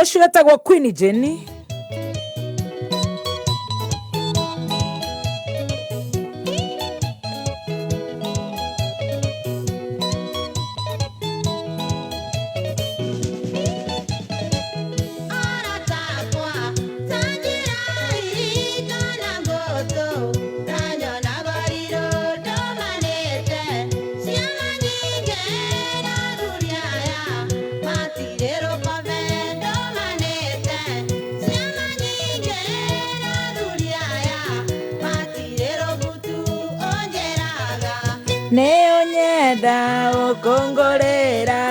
Ũcio etagwo Queen Jane. Nĩ ũnyenda ũkũngũrĩra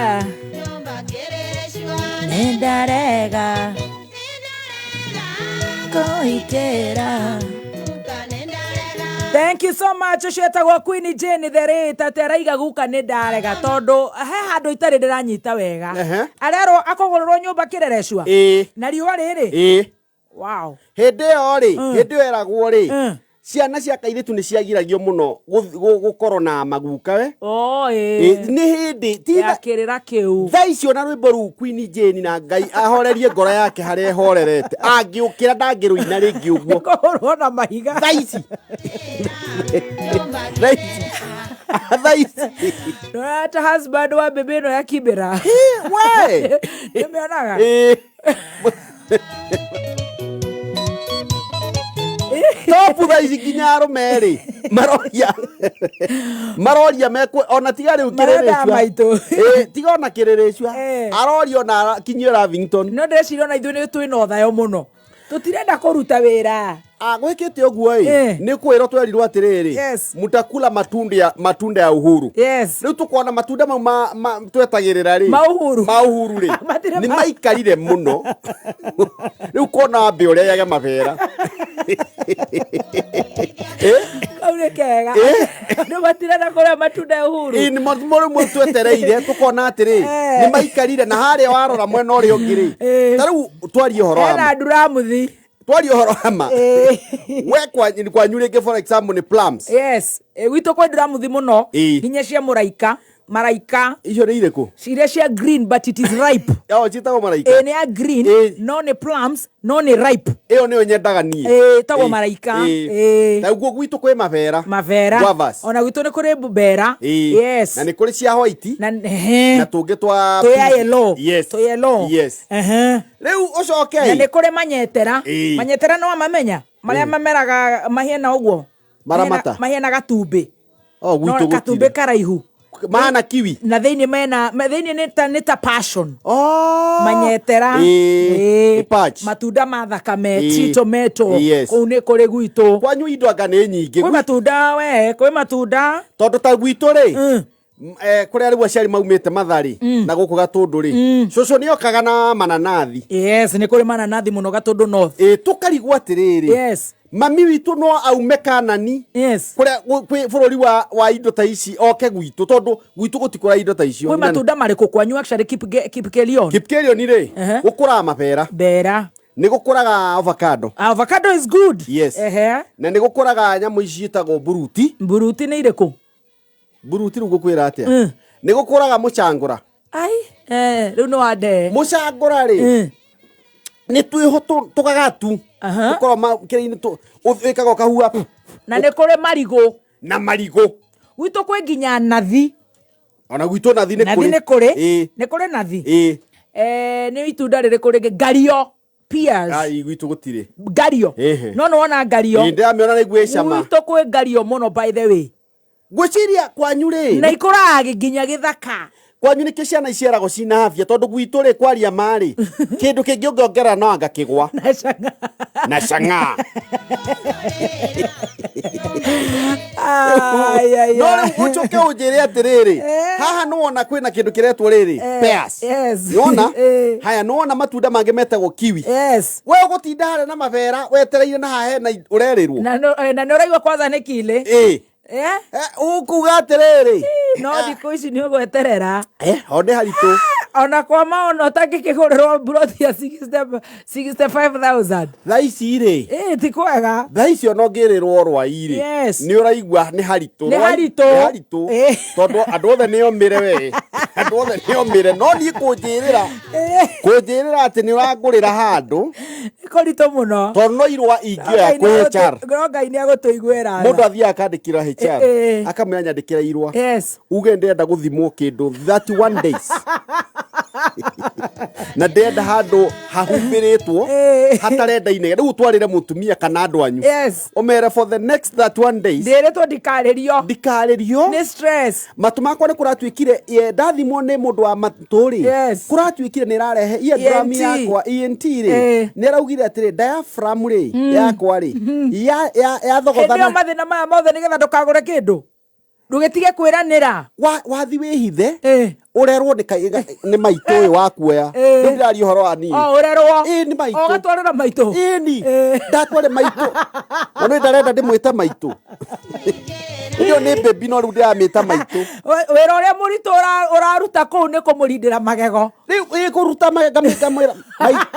nĩ ndarega kũhitĩra. Thank you so much. Ũcio etagwo Queen Jane the Rate atĩ araiga guka nĩ ndarega tondũ he handũ itarĩ ndĩranyita wega. Arerwo akũgũrĩrwo nyũmba kĩrerecua na riũa rĩrĩ. Wow. Hĩndĩ ĩyo rĩ, hĩndĩ ĩyo eragwo rĩ, ciana cia kairĩtu nĩ ciagiragio mũno gũkorwo na magukawe. Oh, ĩĩ. Nĩ hĩndĩ ti Ya kĩrĩra kĩu. Thaa icio na rwĩmbo rũu Queen Jane na Ngai ahorerie ngoro yake harĩa ĩhorerete. Angĩũkĩra ndangĩrũina rĩngĩ ũguo. Kũhũrwo na mahiga. Thaa ici. Thaa ici. Thaa ici. Ndũrata husband wa mbĩmbĩ ĩno ya Kibera. We. Nĩũmĩonaga? Ĩĩ. Topu thaa ici nginya arũme rĩ maroria maroria mekwe ona tiga rĩu Marenda kĩrĩrĩcua maitũ. Ĩĩ, tiga ona kĩrĩrĩcua Eh. aroria ona kinyio Lavington. No ndĩreciria ona ithuĩ nĩ twĩna ũthayo mũno. Tũtirenda kũruta wĩra. Ah, gwĩkĩte ũguo ĩ Eh. nĩ kwĩrwo twerirwo atĩrĩrĩ, Yes. mutakula matunda ya, matunda ya uhuru. Yes. Rĩu tũkona matunda mau twetagĩrĩra rĩ Ma uhuru. Ma uhuru rĩ Matirĩ nĩ maikarire mũno. Rĩu kona wambe ũrĩage mabera. Eh? Kau nĩ kega. Eh? Andũ matirenda kũrĩa matunda ya uhuru. Ĩ, nĩ mo rĩu twetereire tũkona atĩrĩ Eh. nĩ maikarire na harĩa warora mwena ũrĩa ũngĩ rĩ Eh. ta rĩu twarie ũhoro wa Hena ma. nduramuthi. Twarie ũhoro wa ma. Eh. We kwanyu rĩngĩ for example nĩ plums. Yes. Gwitũ kwĩ nduramuthi mũno. Ĩ. Nginya cia mũraika. Maraika. Icio nĩ irĩkũ? Iria cia green but it is ripe. O, ciĩtagwo maraika. Ĩ, nĩ ya green, Ĩ. no nĩ plums, no nĩ ripe. Ĩyo nĩyo nyendaga niĩ. Ĩ, ĩtagwo Ĩ, maraika. ĩ. Ĩ. Ta ũguo gwitũ kwĩ mabera. Mabera. Guavas. Ona gwitũ nĩ kũrĩ mbera. Ĩ. Yes. Na nĩ kũrĩ cia white. Na, ehe. Na tũngĩ twa Tũya pink. yellow. Yes. Tũ yellow. Yes. Ehe. Rĩu ũcoke. Na nĩ kũrĩ manyetera. Ĩ. Manyetera nĩ wamamenya? Marĩa mameraga mahiana ũguo. Maramata. Mahiana gatumbĩ. Oh, gwitũ No, gatumbĩ gũtirĩ. karaihu. Mahana kiwi. Na thĩinĩ mena, thĩinĩ nĩ ta passion. Oh. Manyetera. Ĩ. Ĩ. Ĩ, patch. Matunda ma thakame, Ĩ. tree tomato. Yes. Kũu nĩ kũrĩ gwitũ. Kwanyu indo anga nĩ nyingĩ. Kwĩ matunda we, kwĩ matunda. Tondũ ta gwitũ rĩ, Mm. kũrĩa rĩu aciari maumĩte Mathari na gũkũ Gatũndũ rĩ, cũcũ nĩ okaga na mananathi. Yes, nĩ kũrĩ mananathi mũno Gatũndũ North. Ĩ, tũkarigwo atĩrĩrĩ, Yes. mami witũ no aume Kanani Yes. kũrĩa kwĩ bũrũri wa indo ta ici oke gwitũ, tondũ gwitũ gũtikũra indo ta icio. Kwĩ matunda marĩkũ kwanyu actually Kipkelion? Kipkelion rĩ, Ehe. gũkũraga mabera. Mbera. Nĩ gũkũraga avocado. Avocado is good. Yes. Ehe. Na nĩ gũkũraga nyamũ ici ciĩtagwo mburuti. Mburuti nĩ irĩkũ? Mburuti rĩu ngũkwĩra atĩa? Mm. Nĩ gũkũraga mũcangũra. Ai, rĩu nĩ wandee. Mũcangũra rĩ, nĩ twĩho tũgagatu. Aha. Tũkoragwo kĩrĩa-inĩ wĩkaga ũkahua. Na nĩ kũrĩ marigũ. Na marigũ. Gwitũ kwĩ nginya nathi. Ona gwitũ nathi nĩ Nathi kũrĩ. nĩ kũrĩ. Ĩĩ. Nĩ kũrĩ nathi. Ĩĩ. Nĩ itunda rĩrĩkũ rĩngĩ? Ngario. Pears. Ai, gwitũ gũtirĩ. Ngario. Ehe. No nĩ wona ngario. Ĩĩ, ndĩramĩona nĩ iguĩ cama. Gwitũ kwĩ ngario mũno by the way. Ngwĩciria kwanyu rĩ. Na ikũraga nginya gĩthaka. Kwanyu nĩkĩo ciana iciaragwo cina afya, tondũ gwitũ rĩ kwaria ma rĩ, kĩndũ kĩngĩ ũngĩongerera no anga kĩgwa. Na cang'aa. Na cang'aa. Ai, ai, No ai. rĩu ũcoke ũnjĩre atĩrĩrĩ, Eh. haha nĩwona kwĩna kĩndũ kĩretwo rĩrĩ, Eh, pears. yes. Nĩwona? Eh. Haya, nĩwona matunda mangĩ metagwo kiwi. Yes. We ũgũtinda harĩa na mabera wetereire na haha hena ũrerĩrwo. Na nĩ ũraigua kwanza nĩ kile. Ĩ. Eh? Ũkuga atĩrĩrĩ. No thikũ ici nĩ ũgweterera. O nĩ haritũ. Ona kwa maono ũtangĩkĩgũrĩrwo mburoti ya 65,000. Thaa ici rĩ, Ĩ ti kwega. Thaa ici ona ũngĩrĩrwo rwai rĩ, nĩ ũraigua nĩ haritũ. Nĩ haritũ. Nĩ haritũ. Tondũ andũ othe nĩ omĩre we, andũ othe nĩ omĩre, no niĩ kũnjĩrĩra atĩ nĩ ũrangũrĩra handũ, Nĩ kũritũ mũno. Tondũ no irũa ingĩoya kwĩ HR. No Ngai nĩ agũtũiguĩra tha. Mũndũ athiaga akandĩkĩra HR, akamwĩra nyandĩkĩra irũa, uge ndĩrenda gũthimwo kĩndũ 31 days na ndĩrenda handũ hahumbĩrĩtwo, hatarenda inege. Rĩu ũtwarĩre mũtumia kana andũ anyu, ũmere for the next 31 days Ndĩrĩtwo ndikarĩrio. Ndikarĩrio. Nĩ stress. Matũ makwa nĩ kũratuĩkire, ndathimwo nĩ mũndũ wa matũ rĩ, kũratuĩkire nĩ ĩrarehe eardrum ENT. Yakwa ENT rĩ, nĩ araugire atĩrĩ diaphragm rĩ yakwa rĩ Hĩndĩ ĩyo yathogothana. Mathĩna maya mothe nĩgetha ndũkagũre kĩndũ, ndũgĩtige kwĩranĩra. Wathi wĩhithe, ũrerwo nĩ maitũ ũyũ wakuoya. Rĩu ndĩraria ũhoro wa niĩ. O ũrerwo. Ĩĩ, nĩ maitũ. O ũgatwarĩra maitũ. Ĩni ndatware maitũ, na nĩ ndarenda ndĩmwĩte maitũ. Ĩyo nĩ baby, no rĩu ndĩramĩta maitũ. Wĩra ũrĩa mũritũ ũraruta kũu nĩ kũmũrindĩra magego. Rĩu ĩ kũruta magego, ngamwĩra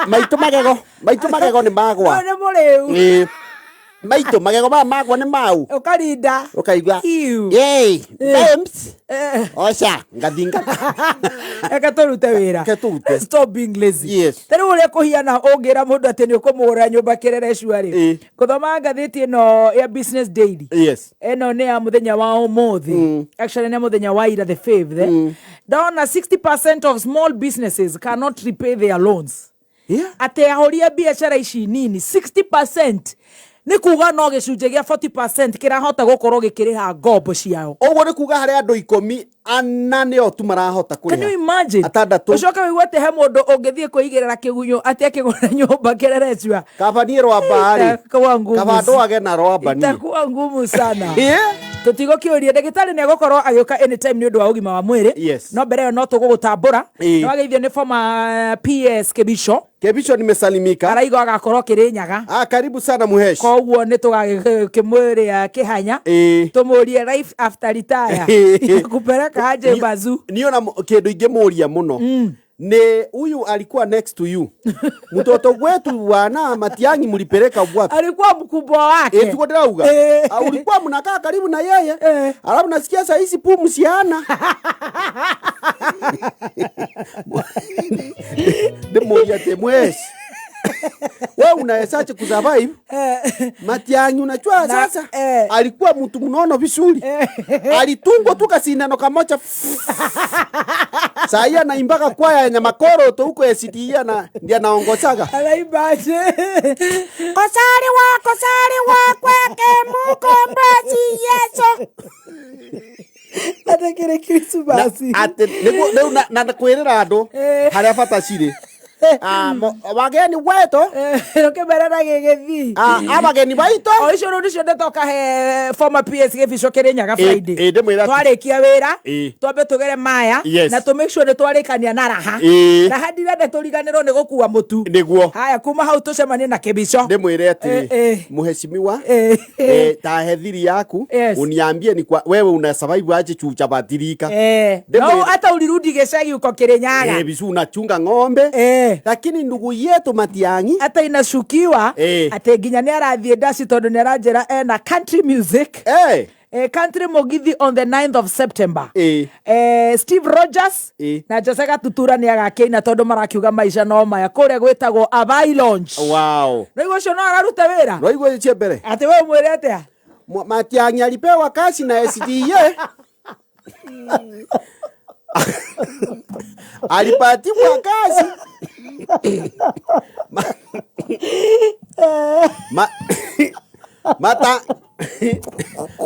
maitũ, magego maitũ, magego nĩ magwa. Ũyũ nĩ mũrĩu. Ĩĩ, maitũ, magego maya magwa nĩ mau. Ũkarinda. Ũkaigua. Iu. Yay, babes, oca ngathinga. Reke tũrute wĩra. Reke tũrute. Stop being lazy. Ta rĩu ũrĩa kũhiana ũngĩra mũndũ atĩ nĩ ũkũmũgũrĩra nyũmba Kĩrerecua rĩ, gũthoma ngathĩti ĩno ya Business Daily, ĩno nĩ ya mũthenya wa ũmũthĩ, actually nĩ mũthenya wa ira, the fifth, ndona 60% of small businesses cannot repay their loans. Atĩ ahũri a biacara ici nini 60%, nĩ kuga no gĩcunjĩ gĩa 40% kĩrahota gũkorwo gĩkĩrĩha ngombo ciao. Ũguo nĩ kuga harĩ andũ 10, 4 nĩo tu marahota Can you kũrĩha. imagine? Atandatũ. Ũcoke wĩigue atĩ he mũndũ ũngĩthiĩ kwĩigĩrĩra kĩgunyũ atĩ akĩgũra nyũmba Kĩrerecua. Kaba niĩ rwamba rĩ, Itakuwa ngumu. Kaba ndwage na rwamba niĩ. Itakuwa ngumu sana. Tũtigũkĩũria ndagĩtarĩ nĩ egũkorwo agĩũka anytime nĩ ũndũ wa ũgima wa mwĩrĩ. No mbere ĩyo no tũgũgũtambũra. Nĩ wageithio nĩ former PS Kĩbico. Kebisho, nimesalimika. Araiga agakorwo Kĩrĩnyaga. Ah, karibu sana Muhesh. Koguo nĩ tũgakĩmwĩrĩa kĩhanya, tũmũrie life after retire kupeleka aje bazu. Niĩ ona kĩndũ ingĩmũria mũno ni huyu alikuwa next to you, mtoto wetu wana Matiang'i, mlipeleka wapi? Alikuwa mkubwa wake. Eh, tuko ndĩrauga. Ah, ulikuwa mnakaa karibu na yeye, alafu nasikia saa hizi pumzi hana. Ndĩmũria atĩ Mwesh, we unawezaje kusurvive Matiang'i? Unajua sasa alikuwa mtu mnono vizuri, alitungwa tu kasindano kamoja, saa hii anaimbaga kwaya ya Nyamakoro to huko SDA na ndiye anaongozaga. Anaimbaje? Kosariwa, kosariwa kwake mukombozi Yesu. Ate kĩrĩ Krismasi. Atĩ nĩguo rĩu na kwĩrĩra andũ harĩa bata cirĩ. Ah, wageni wetu. Rũkĩmerera gĩgĩthiĩ. Ah, abageni baitũ. O icio rĩu nĩcio ndetoka he former PS Gĩbico Kĩrĩnyaga Friday. Ndĩmwĩra Twarĩkia wĩra, twambe tũgere maya na tũ make sure nĩ twarĩkania na raha. Raha ndirenda tũriganĩrwo nĩ gũkua mũtu. Nĩguo. Haya, kuma hau tũcemanie na Kĩbico. Ndĩmwĩre atĩrĩ, mheshimiwa, tahe thiri yaku, uniambie ni kwa wewe una survive aje chujabadilika. No hata ulirudi gĩcagi uko Kĩrĩnyaga. Bisu unachunga ng'ombe, lakini ndugu yetu Matiang'i hata inashukiwa atĩ nginya nĩ arathiĩ ndaci tondũ nĩ aranjĩra ena country music, country mugithi on the 9th of September. Steve Rogers na Jose Gatutura nĩ agakĩina tondũ marakiuga maica no maya kũrĩa gwĩtagwo Abai Lounge. Rĩu ũcio no araruta wĩra. Roigua cie mbere. Atĩ we ũmwĩre atĩa? Matiang'i alipewa kazi na SDA, alipatiwa kazi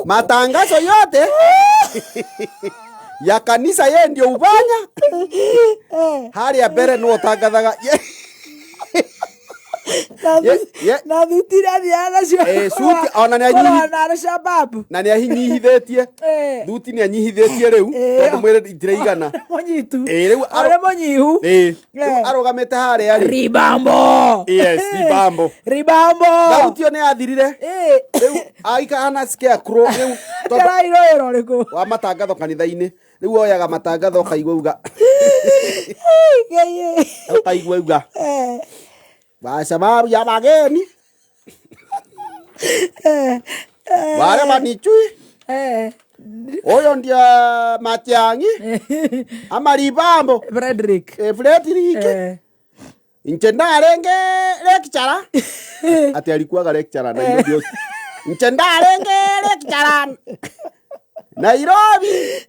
matangazo yote ya kanisa ye ndio ufanya haria mbere no tangathaga. Na thuti irathiaga nacio. Suti, ona nĩ kũrũa na Al-Shabaab. Na nĩ ahinyihithĩtie. Thuti nĩ anyihithĩtie rĩu, tondũ mwĩrĩ itiraigana. Mũnyitu. Rĩu Ũrĩ mũnyihu. Rĩu arũgamĩte harĩa rĩ. Ribambo. Yes, ribambo. Ribambo. Thauti ĩyo nĩ yathirire. Rĩu aikahana scarecrow rĩu tondũ Karairwo wĩra ũrĩkũ? Wa matangatho kanitha-inĩ. Rĩu oyaga matangatho ũkaigua uga Ngai. Ukaigua uga kwa sababu ya wageni wale wanichui huyo ndiye Matiang'i ama Libambo Frederick. Frederick nche ndarenge lecturer ati alikuwaga lecturer Nairobi nche ndarenge lecturer Nairobi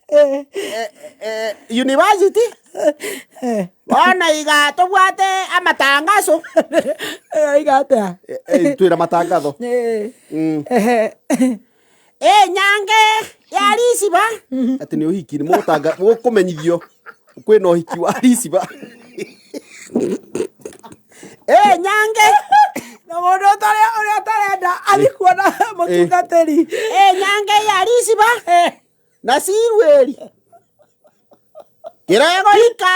University wana iga tubwate amatangazo Iga atia? Twira matangatho. Nyange ya Risiba ati ni uhiki ni mugutanga mukumenyithio kwina uhiki wa Risiba nyange na mundu uria utarenda athi kuona mutungatiri. Nyange ya Risiba na Sirweri kiregoika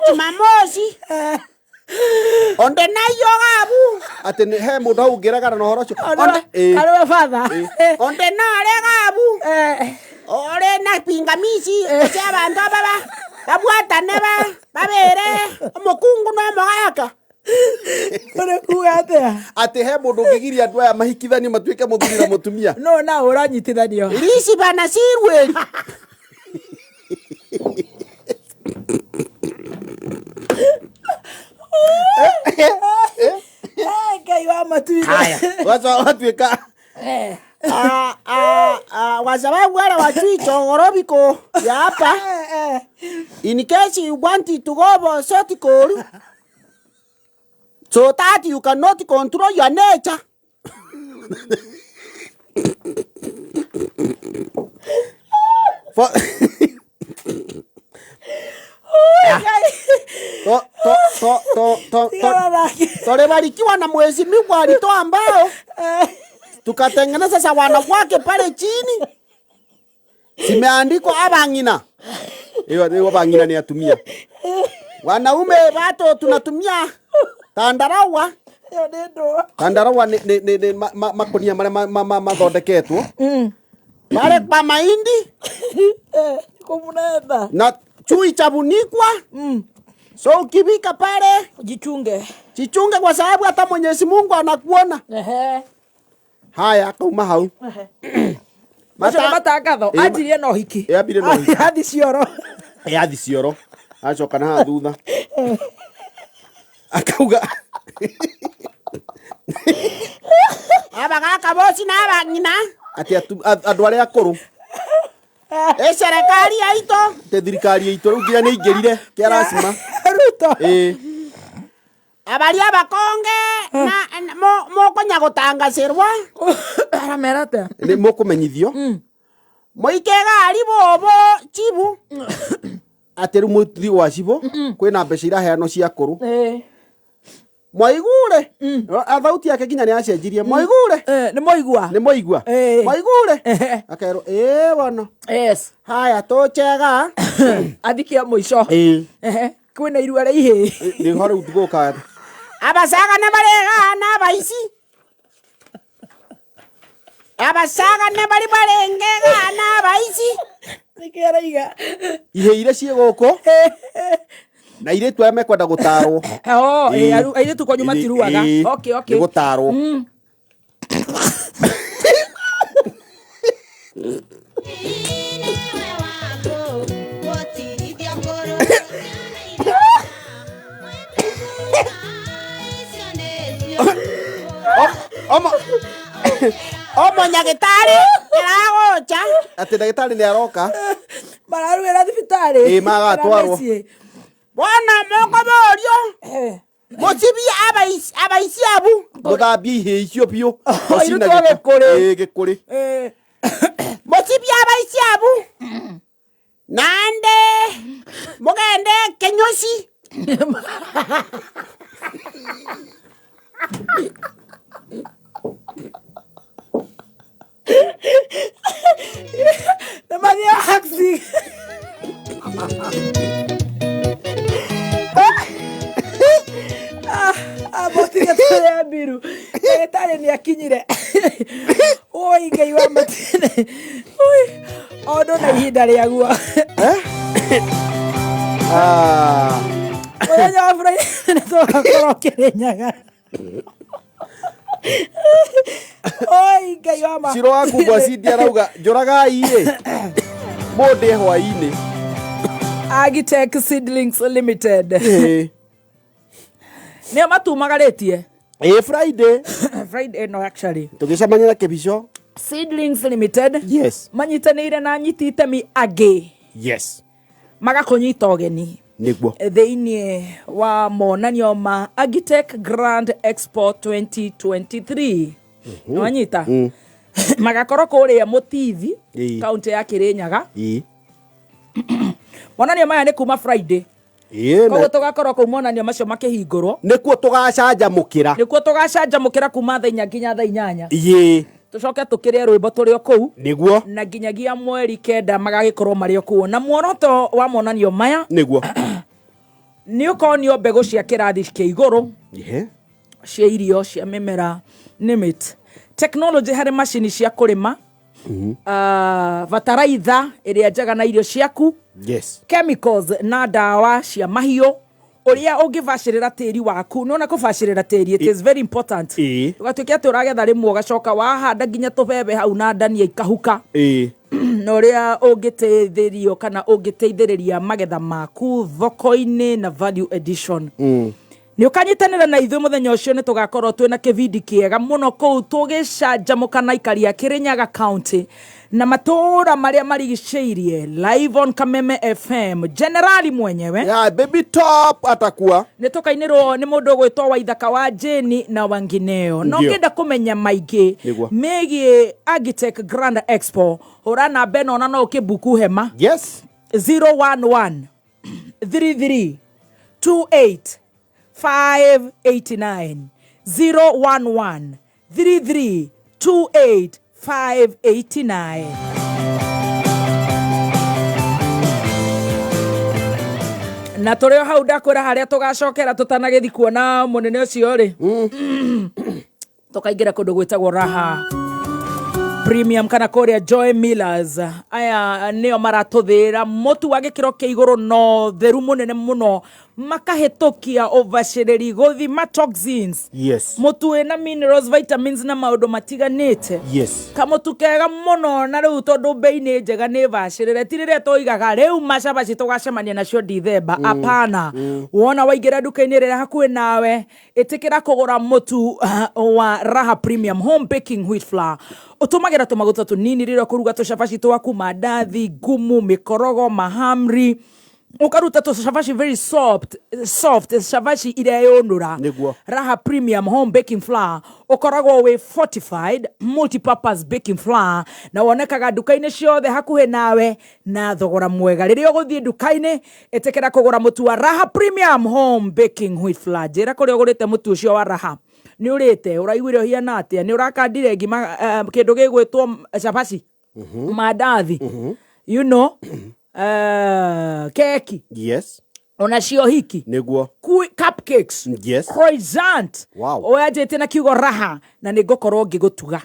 Jumamosi onde nayo gabu ati ni he mundu hau ngiregana na uhoro ucio Arwe father. Onde nare gabu ore na pingamizi cia abandu aba babwatane ba babere omukungu no omogaka. Uri kuga atia? Ati he mundu ungigiria andu aya mahikithanio matuike muthuri na mutumia. No na uranyitithanio. Risiba na Sirweri. Ngai wa matuire. Haya, wacha watuika. Kwa sababu wale wajui chogorobiko ya hapa. In case you want to go vertical, so that you cannot control your nature. For tulibarikiwa na Mheshimiwa alitoa mbao tukatengeneza sa wanawake pale chini, simeandikwa abang'ina. Hiyo abang'ina ni atumia, wanaume bato tunatumia tandarawa. Tandarawa ni makonia maria mathondeketwo pale kwa mahindi na chui chabunikwa. So ukivika pale jichunge. Jichunge kwa sababu hata Mwenyezi Mungu anakuona. Haya akauma hau. Matangatho anjirie no hiki. Ambirie no hiki. Athi cioro. Athi cioro. Acoka na haha thutha. Akauga abagaka boci na abang'ina ati andu aria akuru. Serikali yaitũ te thirikari yaitũ rĩu nginya nĩ ingĩrire kĩa lazima. Ruto. Abaria abakonge na mokonya gũtangacĩrwo. Aramera atĩa? Nĩ mũkũmenyithio. Mũike gari bobo chibu. Atĩ rĩu mũthiĩ gwa cibũ kwĩna mbeca iraheanwo cia kũrũ. Mwaigure. Thauti yake nginya nĩ acenjirie. Mwaigure. Nĩ mwaigua. Nĩ mwaigua. Mwaigure. Akerwo wono. Yes. Haya tũchega. Athikia mũico. Kwĩna irua rĩa ihĩĩ. Nĩho rĩu tũgũka. Abasaga nĩ barega na abaici. Abasaga nĩ bari barengega na abaici. Nĩkĩ araiga? Ihĩĩ iria ciĩ gũkũ. Na airĩtu aya mekwenda gũtarwo. Airĩtu kwanyu matiruaga. Okay, okay. Nĩ gũtarwo. Omo nyagitari ĩragocha. Atĩ ndagĩtarĩ nĩ aroka. Mararuĩra thibitarĩ. Ĩĩ, magatwarwo. Bwana moko borio. Mũcibi abaici abu. Mũthambie ihĩĩ icio biũ. Irutwo gĩkũrĩ. Ĩĩ, gĩkũrĩ. Mũcibi abaici abu. Nande mũgende Kenyoci. Nĩ mathiĩ taxi. Mũtige tũrĩa mbiru. Ndagĩtarĩ nĩ akinyire. Oi Ngai wa matene. Oi, o ũndũ na ihinda rĩaguo. Ah. Mũthenya wa Friday nĩ tũgakorwo Kĩrĩnyaga. Oi Ngai wa ma. Ciro waku ngwacindi arauga njũragai ĩ mũndĩ hwainĩ. Agitech Seedlings Limited. Ĩĩ. Nĩo matumagarĩtie. Ĩĩ Friday. Friday no actually. Tũgĩcemania na kĩbico. Seedlings Limited. Yes. Manyitanĩire na anyiti itemi angĩ. Yes. Magakũnyita ũgeni. Nĩguo. Thĩinĩ wa monanio ma Agitech Grand Expo 2023. Nĩwanyita? Magakorwo kũrĩa Mũtithi, kaunti ya Kĩrĩnyaga. Monanio maya nĩ kuma Friday. Koguo tũgakorwo kũu monanio macio makĩhingũrwo. Nĩkuo tũgacanjamũkĩra. Nĩkuo tũgacanjamũkĩra kuma thaa inya nginya thaa inyanya. Ĩĩ. Tũcoke tũkĩrĩe rwĩmbo tũrĩ o kũu. Nĩguo. Na nginyagia mweri kenda magagĩkorwo marĩ o kũu. Na muoroto wa monanio maya. Nĩguo. Nĩ ũkonio mbegũ cia kĩrathi kĩa igũrũ. Cia irio cia mĩmera nĩmit. Technology harĩ macini cia kũrĩma. Bataraitha ĩrĩa njega na irio ciaku. Yes. Chemicals na ndawa cia mahiũ. Ũrĩa ũngĩbacĩrĩra tĩri waku. Nĩwona kũbacĩrĩra tĩri, it is very important. Ũgatuĩke atĩ ũragetha rĩmwe ũgacoka wahanda nginya tũbebe hau na ndania ikahuka. Na ũrĩa ũngĩteithĩrio kana ũngĩteithĩrĩria magetha maku thoko-inĩ na value addition. Nĩ ũkanyitanĩra na ithuĩ mũthenya ũcio, nĩ tũgakorwo twĩna kĩbindi kĩega mũno kũu tũgĩcanjamũka na aikari a Kĩrĩnyaga County na matũũra marĩa marigicĩirie live on Kameme FM. Generali mwenyewe. Yeah, baby top atakuwa. Nĩ tũkainĩrwo nĩ mũndũ ũgwĩtwo Waithaka wa Jane na Wangineo. Na Ndio. ũngĩenda kũmenya maingĩ Nĩguo. megiĩ Agitech Grand Expo, hũra namba ĩno na no ũkĩmbuku hema. Yes. 011 33 28 589 011 33 28 589. Na tũrĩ o hau ndakwĩra harĩa tũgacokera tũtanagĩthi kuona mũnene ũcio rĩ. Tũkaingĩra kũndũ gwĩtagwo Raha Premium kana kũrĩa Joy Millers. Aya nĩo maratũthĩra mũtu wa gĩkĩro kĩa igũrũ no theru mũnene mũno, makahĩtũkia ũbacĩrĩri gũthima toxins. Yes. Mũtu wĩna minerals, vitamins na maũndũ matiganĩte. Yes. Kamũtu kega mũno na rĩu tondũ bei nĩ njega nĩ bacĩrĩre, ti rĩrĩa tũigaga rĩu macabaci tũgacemania nacio Dithemba. Apana. Wona waingĩra nduka-inĩ ĩrĩa hakuhĩ nawe, ĩtĩkĩra kũgũra mũtu wa Raha Premium Home Baking Wheat Flour. Ũtũmagĩra tũmaguta tũnini rĩrĩa ũkũruga tũcabaci twaku, mandathi, ngumu, mĩkorogo, mahamri. Ũkaruta tũcabaci very soft, soft cabaci ireyũnũra. Nĩguo. Raha Premium Home Baking Flour ũkoragwo wĩ fortified multi-purpose baking flour na wonekaga nduka-inĩ ciothe hakuhĩ nawe na thogora mwega. Rĩrĩa ũgũthiĩ nduka-inĩ, ĩtĩkĩra kũgũra mũtu wa Raha Premium Home Baking Wheat Flour. Njĩra kũrĩa ũgũrĩte mũtu ũcio wa Raha. Nĩ ũrĩte, ũraiguire ũhiana atĩa? Nĩ ũrakandire ngima, kĩndũ gĩgwĩtwo cabaci? Mandathi. You know, keki. Yes. Onacio hiki. Nĩguo. Cupcakes. Yes. Croissant. Wow. Ũyanjĩtie na kiugo Raha na nĩ ngũkorwo ngĩgũtuga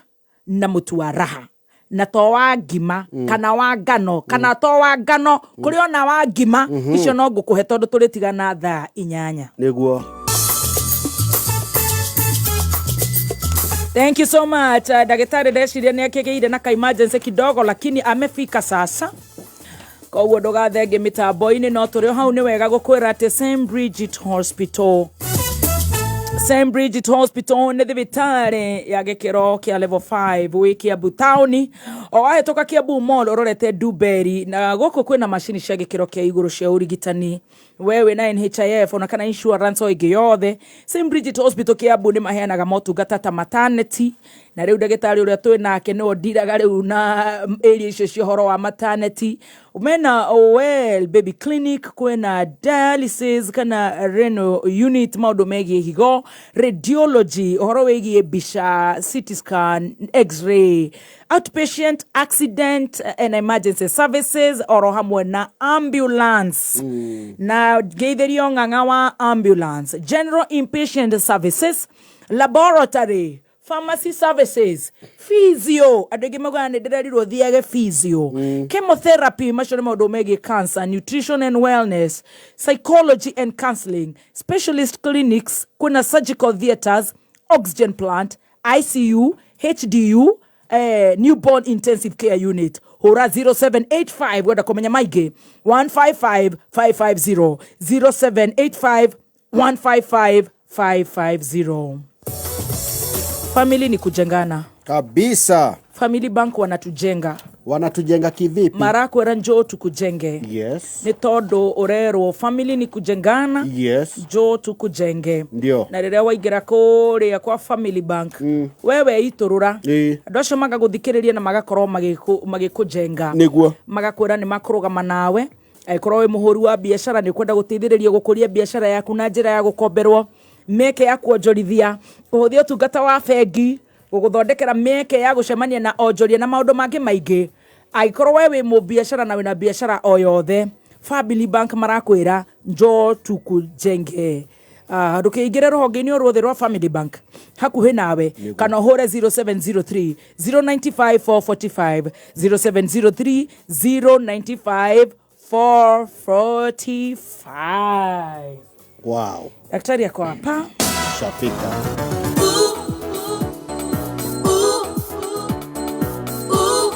na mũtu wa Raha. Na to wa ngima, kana wa ngano, kana to wa ngano, kũrĩ ona wa ngima, icio no ngũkũhe tondũ tũrĩtigana thaa inyanya. Nĩguo. Thank you so much. Ndagĩtarĩ ndeciria nĩ akĩgĩire na ka emergency kidogo lakini amefika sasa. Koguo ndũgathenge mĩtambo-inĩ, no tũrĩ o hau nĩ wega gũkwĩra atĩ St Bridget Hospital. St Bridget Hospital nĩ thibitarĩ ya gĩkĩro kĩa level 5 wĩ Kiambu taũni, o wahĩtũka Kiambu Mall ũrorete Nduberi, na gũkũ kwĩna macini cia gĩkĩro kĩa igũrũ cia ũrigitani. We wĩna NHIF ona kana insurance o ĩngĩ yothe, St Bridget Hospital Kiambu nĩ maheanaga motungata ta maternity, na rĩu ndagĩtarĩ ũrĩa twĩ nake nĩwe ndiraga rĩu na area icio cia ũhoro wa maternity. Mena well baby clinic, kwĩna dialysis kana renal unit, maũndũ megiĩ higo, radiology, ũhoro wĩgiĩ mbica, CT scan, x-ray, outpatient, accident and emergency services, oro hamwe na ambulance. Na ngeithĩrio ng'ang'a wa ambulance, general inpatient services, laboratory, Pharmacy services, physio, andå aingä maugaga nä ndärerirwo thiage physio, chemotherapy, macio nä maå ndå megiä cancer, nutrition and wellness, psychology and counseling, specialist clinics, kwĩna surgical theatres, oxygen plant, ICU, HDU, newborn intensive care unit. Hũra 0785 wenda kũmenya maingĩ, 155 550, 0785 155 550. Family ni kujengana. Kabisa. Family Bank wanatujenga. Wanatujenga kivipi? Marakwĩra njoo tukujenge. Nĩ tondũ ũrerwo family ni kujengana. Njoo tukujenge. Na rĩrĩa waingĩra kũrĩa kwa Family Bank, wewe itũrũra, andũ acio magagũthikĩrĩria na magakorwo magĩkũjenga. Magakwĩra nĩ makũrũgama nawe. Angĩkorwo wĩ mũhũri wa biacara, nĩ ũkwenda gũteithĩrĩrio gũkũria biacara yaku na njĩra ya gũkomberwo mĩeke ya kuonjorithia, kũhũthia ũtungata wa bengi, gũgũthondekera mĩeke ya gũcemania na onjoria na maũndũ mangĩ maingĩ. Angĩkorwo we wĩ mũbiacara na wĩna biacara o yothe, Family Bank marakwĩra njoo tukujenge. Ndũkĩingĩre rũhonge-inĩ o ruothe rwa Family Bank hakuhĩ nawe, kana ũhũre 0703 095 445, 0703 095 445. Daktari ako hapa. Shafika. Ooh, ooh, ooh.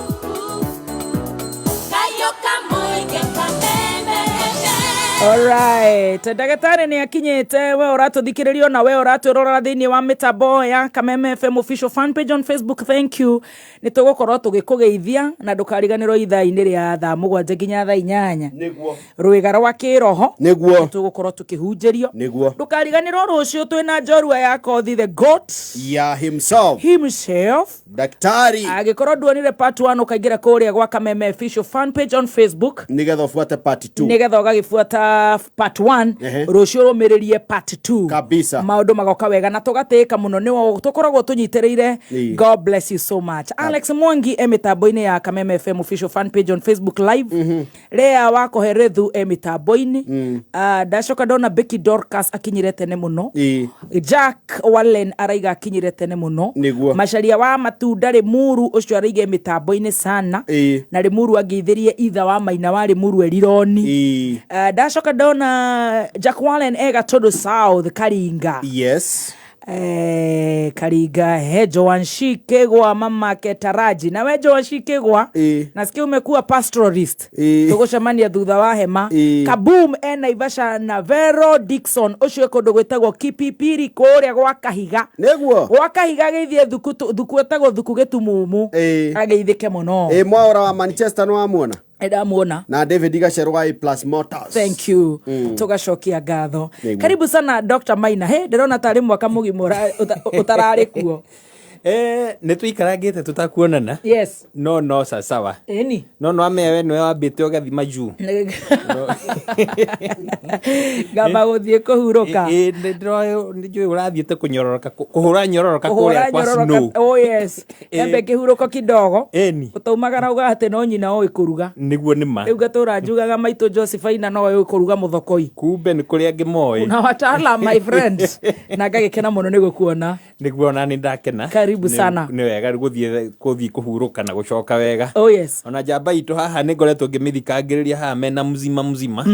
Kayoka moige kameme. Alright, ndagĩtarĩ nĩ akinyĩte. We ũratũthikĩrĩria na we ũratwĩrorera thĩinĩ wa mĩtambo ya Kameme FM official fan page on Facebook, thank you. Nĩ tũgũkorwo tũgĩkũgeithia na ndũkariganĩrwo ithaa-inĩ rĩa thaa 7 nginya thaa 8, rwĩga rwa kĩroho, tũgũkorwo tũkĩhunjĩrio. Ndũkariganĩrwo rũciũ twĩna njorua ya kothi, the goat Ya himself. Himself. Daktari. Angĩkorwo nduonire part 1, ũkaingĩra kũrĩa gwa Kameme official fan page on Facebook, Nigetha ufuate part 2. Nĩgetha ũgagĩbuata part 1, rũciũ rũmĩrĩrie part 2. Kabisa. Maũndũ magoka wega na tũgatĩĩka mũno nĩwo tũkoragwo tũnyitĩrĩire. God bless you so much. Alex Mwangi e mĩtambo-inĩ ya Kameme FM official fan page on Facebook live. Lea Wakoherethu e mĩtambo-inĩ. Ah, ndacoka ndona Becky Dorcas akinyire tene mũno. Jack Wallen araiga akinyire tene mũno. Macaria wa matunda Rimuru ũcio araiga e mĩtambo-inĩ sana. Na Rimuru angeithĩrie itha wa maina wa Rimuru Erironi. Ndacoka ndona Jack Wallen e Gatondo South Karinga. Karinga he Joan Shikegwa, mamake Taraji. Na we Joan Shikegwa, nasikia umekuwa pastoralist. Tũgũcemania thutha wa hema. Kaboom e Naivasha na Vero Dixon ũcio e kũndũ gwĩtagwo Kipipiri kũrĩa gwa Kahiga. Gwa Kahiga gĩthiĩ thuku thuku ĩtagwo thuku gĩtumumu. Ageithĩke mũno. Mwaura wa Manchester no wamuona? Nĩndamuona. Na David Gacheru wa A Plus Motors. Thank you. Tugacokia ngatho. Karibu sana Dr. Maina. He, ndĩrona tarĩ mwaka mũgima ũtararĩ kuo. Nä tå ikarangä te tå takuonana. No no sasawa. No no amewe nĩwe wambĩte ũgathima juu. Ngamba gũthiĩ kũhurũka. Nä njå å rathiä te kå nyororoka kå hå ra nyororoka kå Kũhũra rä a kwa nyororoka. snow. Oh yes, embe kĩhurũko kidogo. Ũtaumagara uga atĩ no nyina oĩ kũruga. Nĩguo nĩ ma. Rĩu ngatũra njugaga maitũ Josephine no oĩ kũruga mũthokoi. Kumbe nĩ kũrĩ angĩ moĩ. Na wataalam, my friend, na ngagĩkena mũno nĩ gũkuona. Nĩguo ona nĩ ndakena. Karibu sana. Nĩ wega gũthiĩ kũhurũka na gũcoka wega. Oh yes. Ona njamba itũ haha nĩ ngoretwo ngĩmĩthikangĩrĩria haha mena mzima mzima.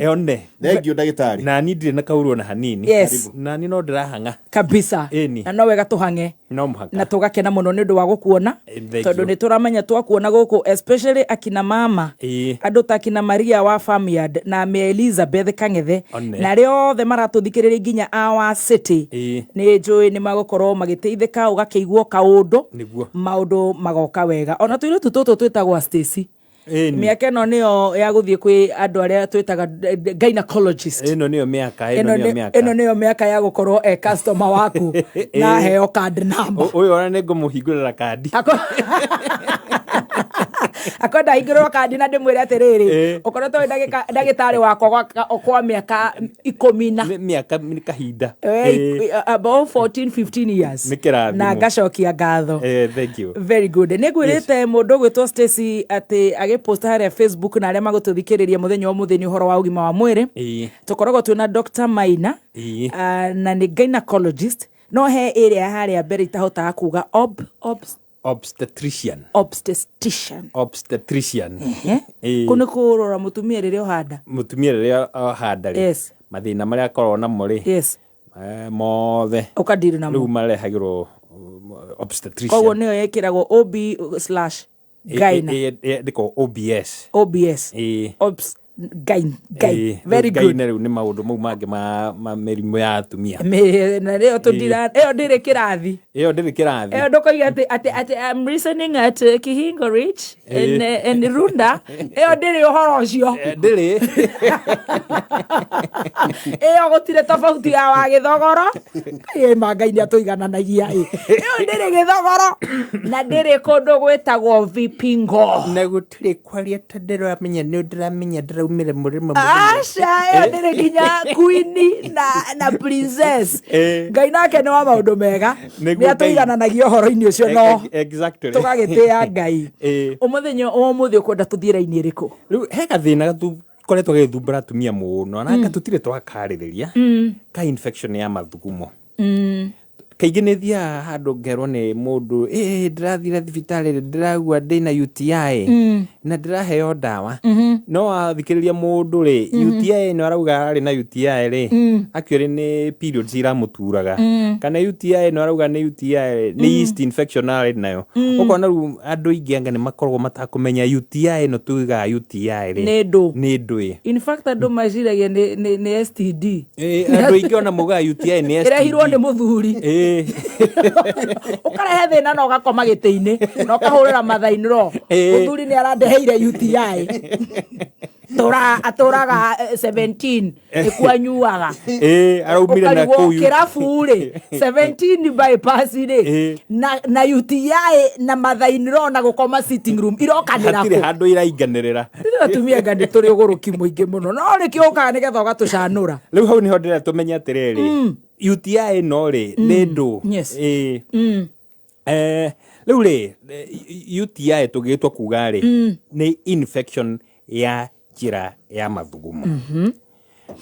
Eone. Thank you, ndagĩtarĩ. Nani ndirĩ na kaurũ ona hanini. Nani no ndĩrahang'a. Kabisa. Na no wega tũhang'e. No mũhaka. Na tũgakena mũno nĩ ũndũ wa gũkuona, Thank tondũ you. nĩ tũramenya twakuona gũkũ, especially akina mama, andũ ta akina Maria wa Farmyard na Mary Elizabeth Kang'ethe, na arĩa othe maratũthikĩrĩria nginya our city, nĩ njũĩ nĩ magũkorwo magĩteithĩka, ũgakĩiguo kaũndũ, maũndũ magoka wega. Ona tũirĩtu tũtũ twĩtagwo Stacy, mĩaka ĩno nĩyo ya gũthiĩ kwĩ andũ arĩa twĩtaga gynecologist. Ĩno nĩyo mĩaka, ĩno Ĩno nĩyo mĩaka. Ĩno nĩyo mĩaka ya gũkorwo e customer waku na heo card number. Ũyũ ona nĩ ngũmũhingũrĩra kandi. Akwenda hingũrĩrwo kandi na ndĩmwĩre atĩrĩrĩ, ũkoretwo wĩ ndagĩtarĩ wakwa kwa mĩaka 10 na Nĩ mĩaka nĩ kahinda. About 14 15 years. Nĩ kĩrathimo. Na ngacokia ngatho. Thank you. Very good. Nĩ ngwĩrĩte mũndũ ũgwĩtwo Stacy atĩ agĩposta harĩa Facebook na arĩa magũtũthikĩrĩria mũthenya wa ũmũthĩ nĩ ũhoro wa ũgima wa mwĩrĩ. Tũkoragwo twĩna Dr. Maina, na nĩ gynecologist. No he ĩrĩa harĩa mbere itahotaga kuga ob, ob, Obstetrician. Obstetrician. Obstetrician. Ĩĩ. Kũ nĩ kũrora mũtumia rĩrĩa ũhanda. Mũtumia rĩrĩa ahanda rĩ, mathĩna marĩa akoragwo namo rĩ, mothe ũkadiri namo. Rĩu marehagĩrwo obstetrician. Koguo nĩyo ĩkĩragwo ob slash gyna. Ndĩko OBS. OBS. Ĩĩ. Obs gyn gyn. Very Rĩu good. Gyne rĩu nĩ maũndũ mau mangĩ ma mĩrimũ ya atumia. Na ĩyo tũndira ĩyo ndĩrĩ kĩrathi. Ĩyo ndĩrĩ kĩrathi. Ĩyo ndũkoiga atĩ I'm listening at Kihingo Ridge in Runda. Ĩyo ndĩrĩ ũhoro ũcio. Ndĩrĩ. Ĩyo gũtirĩ tofauti ya wa gĩthogoro. Ĩ ma Ngai nĩ atũigananagia ĩ. Ĩyo ndĩrĩ gĩthogoro na ndĩrĩ kũndũ gwĩtagwo vipingo. Na gũtirĩ kwaria ta ndĩramenya nĩ ndĩramenya ndĩraumire mũrĩmo. Aca, ĩyo ndĩrĩ nginya queen na princess. Ngai nake nĩ wa maũndũ mega. Nĩguo. Nĩ atũigananagia ũhoro-inĩ ũcio no tũgagĩtĩa Ngai. Ũmũthenya wa ũmũthĩ ũkwenda tũthiĩ raini ĩrĩkũ? Rĩu he gathĩna koretwo gagĩthumbũra atumia mũno na anga tũtirĩ twakarĩrĩria ka infection ya mathugumo. Kaingĩ nĩ thiaga handũ ngerwo nĩ mũndũ, ĩ ndĩrathire thibitarĩ, ndĩragua ndĩna UTI na ndĩraheo ndawa. No wathikĩrĩria mũndũ rĩ, UTI ĩno arauga arĩ na UTI rĩ, actually nĩ periods iramũturaga, kana UTI ĩno arauga nĩ UTI rĩ, nĩ yeast infection arĩ nayo. Ũkona rĩu andũ aingĩ anga nĩ makoragwo matakũmenya UTI ĩno tuigaga UTI rĩ Nĩ ndũ. Nĩ ndũ. In fact, andũ meciragia nĩ STD. Andũ aingĩ ona maugaga UTI nĩ STD. Ĩrehirwo nĩ mũthuri. Ũkarehe thĩna na ũgakoma gĩtĩ-inĩ na ũkahũrĩra mathainĩro. Mũthuri nĩ arandeheire UTI. Tũra atũraga 17 nĩkuo anyuaga. Araumire na Ũkarigwo kũu kĩrabu rĩ, 17 bypass rĩ, na UTI na mathainĩro na gũkoma sitting room irokanĩra hatirĩ kũ? Handũ irainganĩrĩra. Ithuĩ atumia anga nĩ tũrĩ ũgũrũki mũingĩ mũno, no nĩkĩo ũkaga nĩgetha ũgatũcanũra. Rĩu hau nĩho ndĩrenda tũmenye atĩrĩrĩ, UTI ĩno rĩ nĩ ndũ. Rĩu rĩ, UTI tũgĩtwa kuga rĩ, nĩ infection ya njĩra ya mathugumo.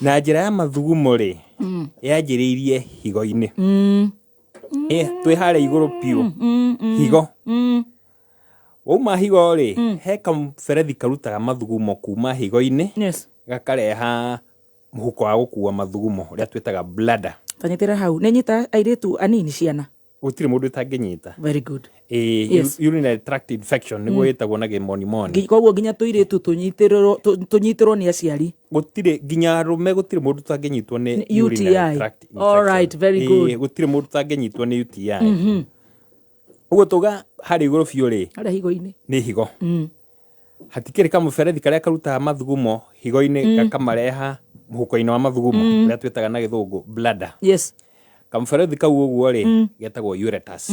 Na njĩra ya mathugumo rĩ, yanjĩrĩirie higo-inĩ. Twĩ harĩa igũrũ biũ, higo. Wauma higo rĩ, he kamũberethi karutaga mathugumo kuma higo-inĩ, gakareha mũhuko wa gũkua mathugumo ũrĩa twĩtaga bladder. Tanyitĩra hau, nĩ nyita airĩtu anini, ciana? Gũtirĩ mũndũ ũtangĩnyita. Very good. Urinary tract infection nĩguo ĩtagwo na gĩmonimoni. Koguo nginya tũirĩtu tũnyitĩrwo nĩ aciari. Gũtirĩ, nginya arũme, gũtirĩ mũndũ ũtangĩnyitwo nĩ Nĩ urinary UTI. tract All infection. right, very good. Gũtirĩ mũndũ ũtangĩnyitwo nĩ UTI. Ũguo tuga harĩa igũrũ biũ rĩ, harĩa higo-inĩ. Nĩ higo. Hatikĩrĩ kamũberethi karĩa karutaga mathugumo higo-inĩ gakamareha mũhuko-inĩ wa mathugumo ũrĩa twĩtaga na gĩthũngũ bladder. Kamũberethi kau ũguo rĩ, getagwo ureters.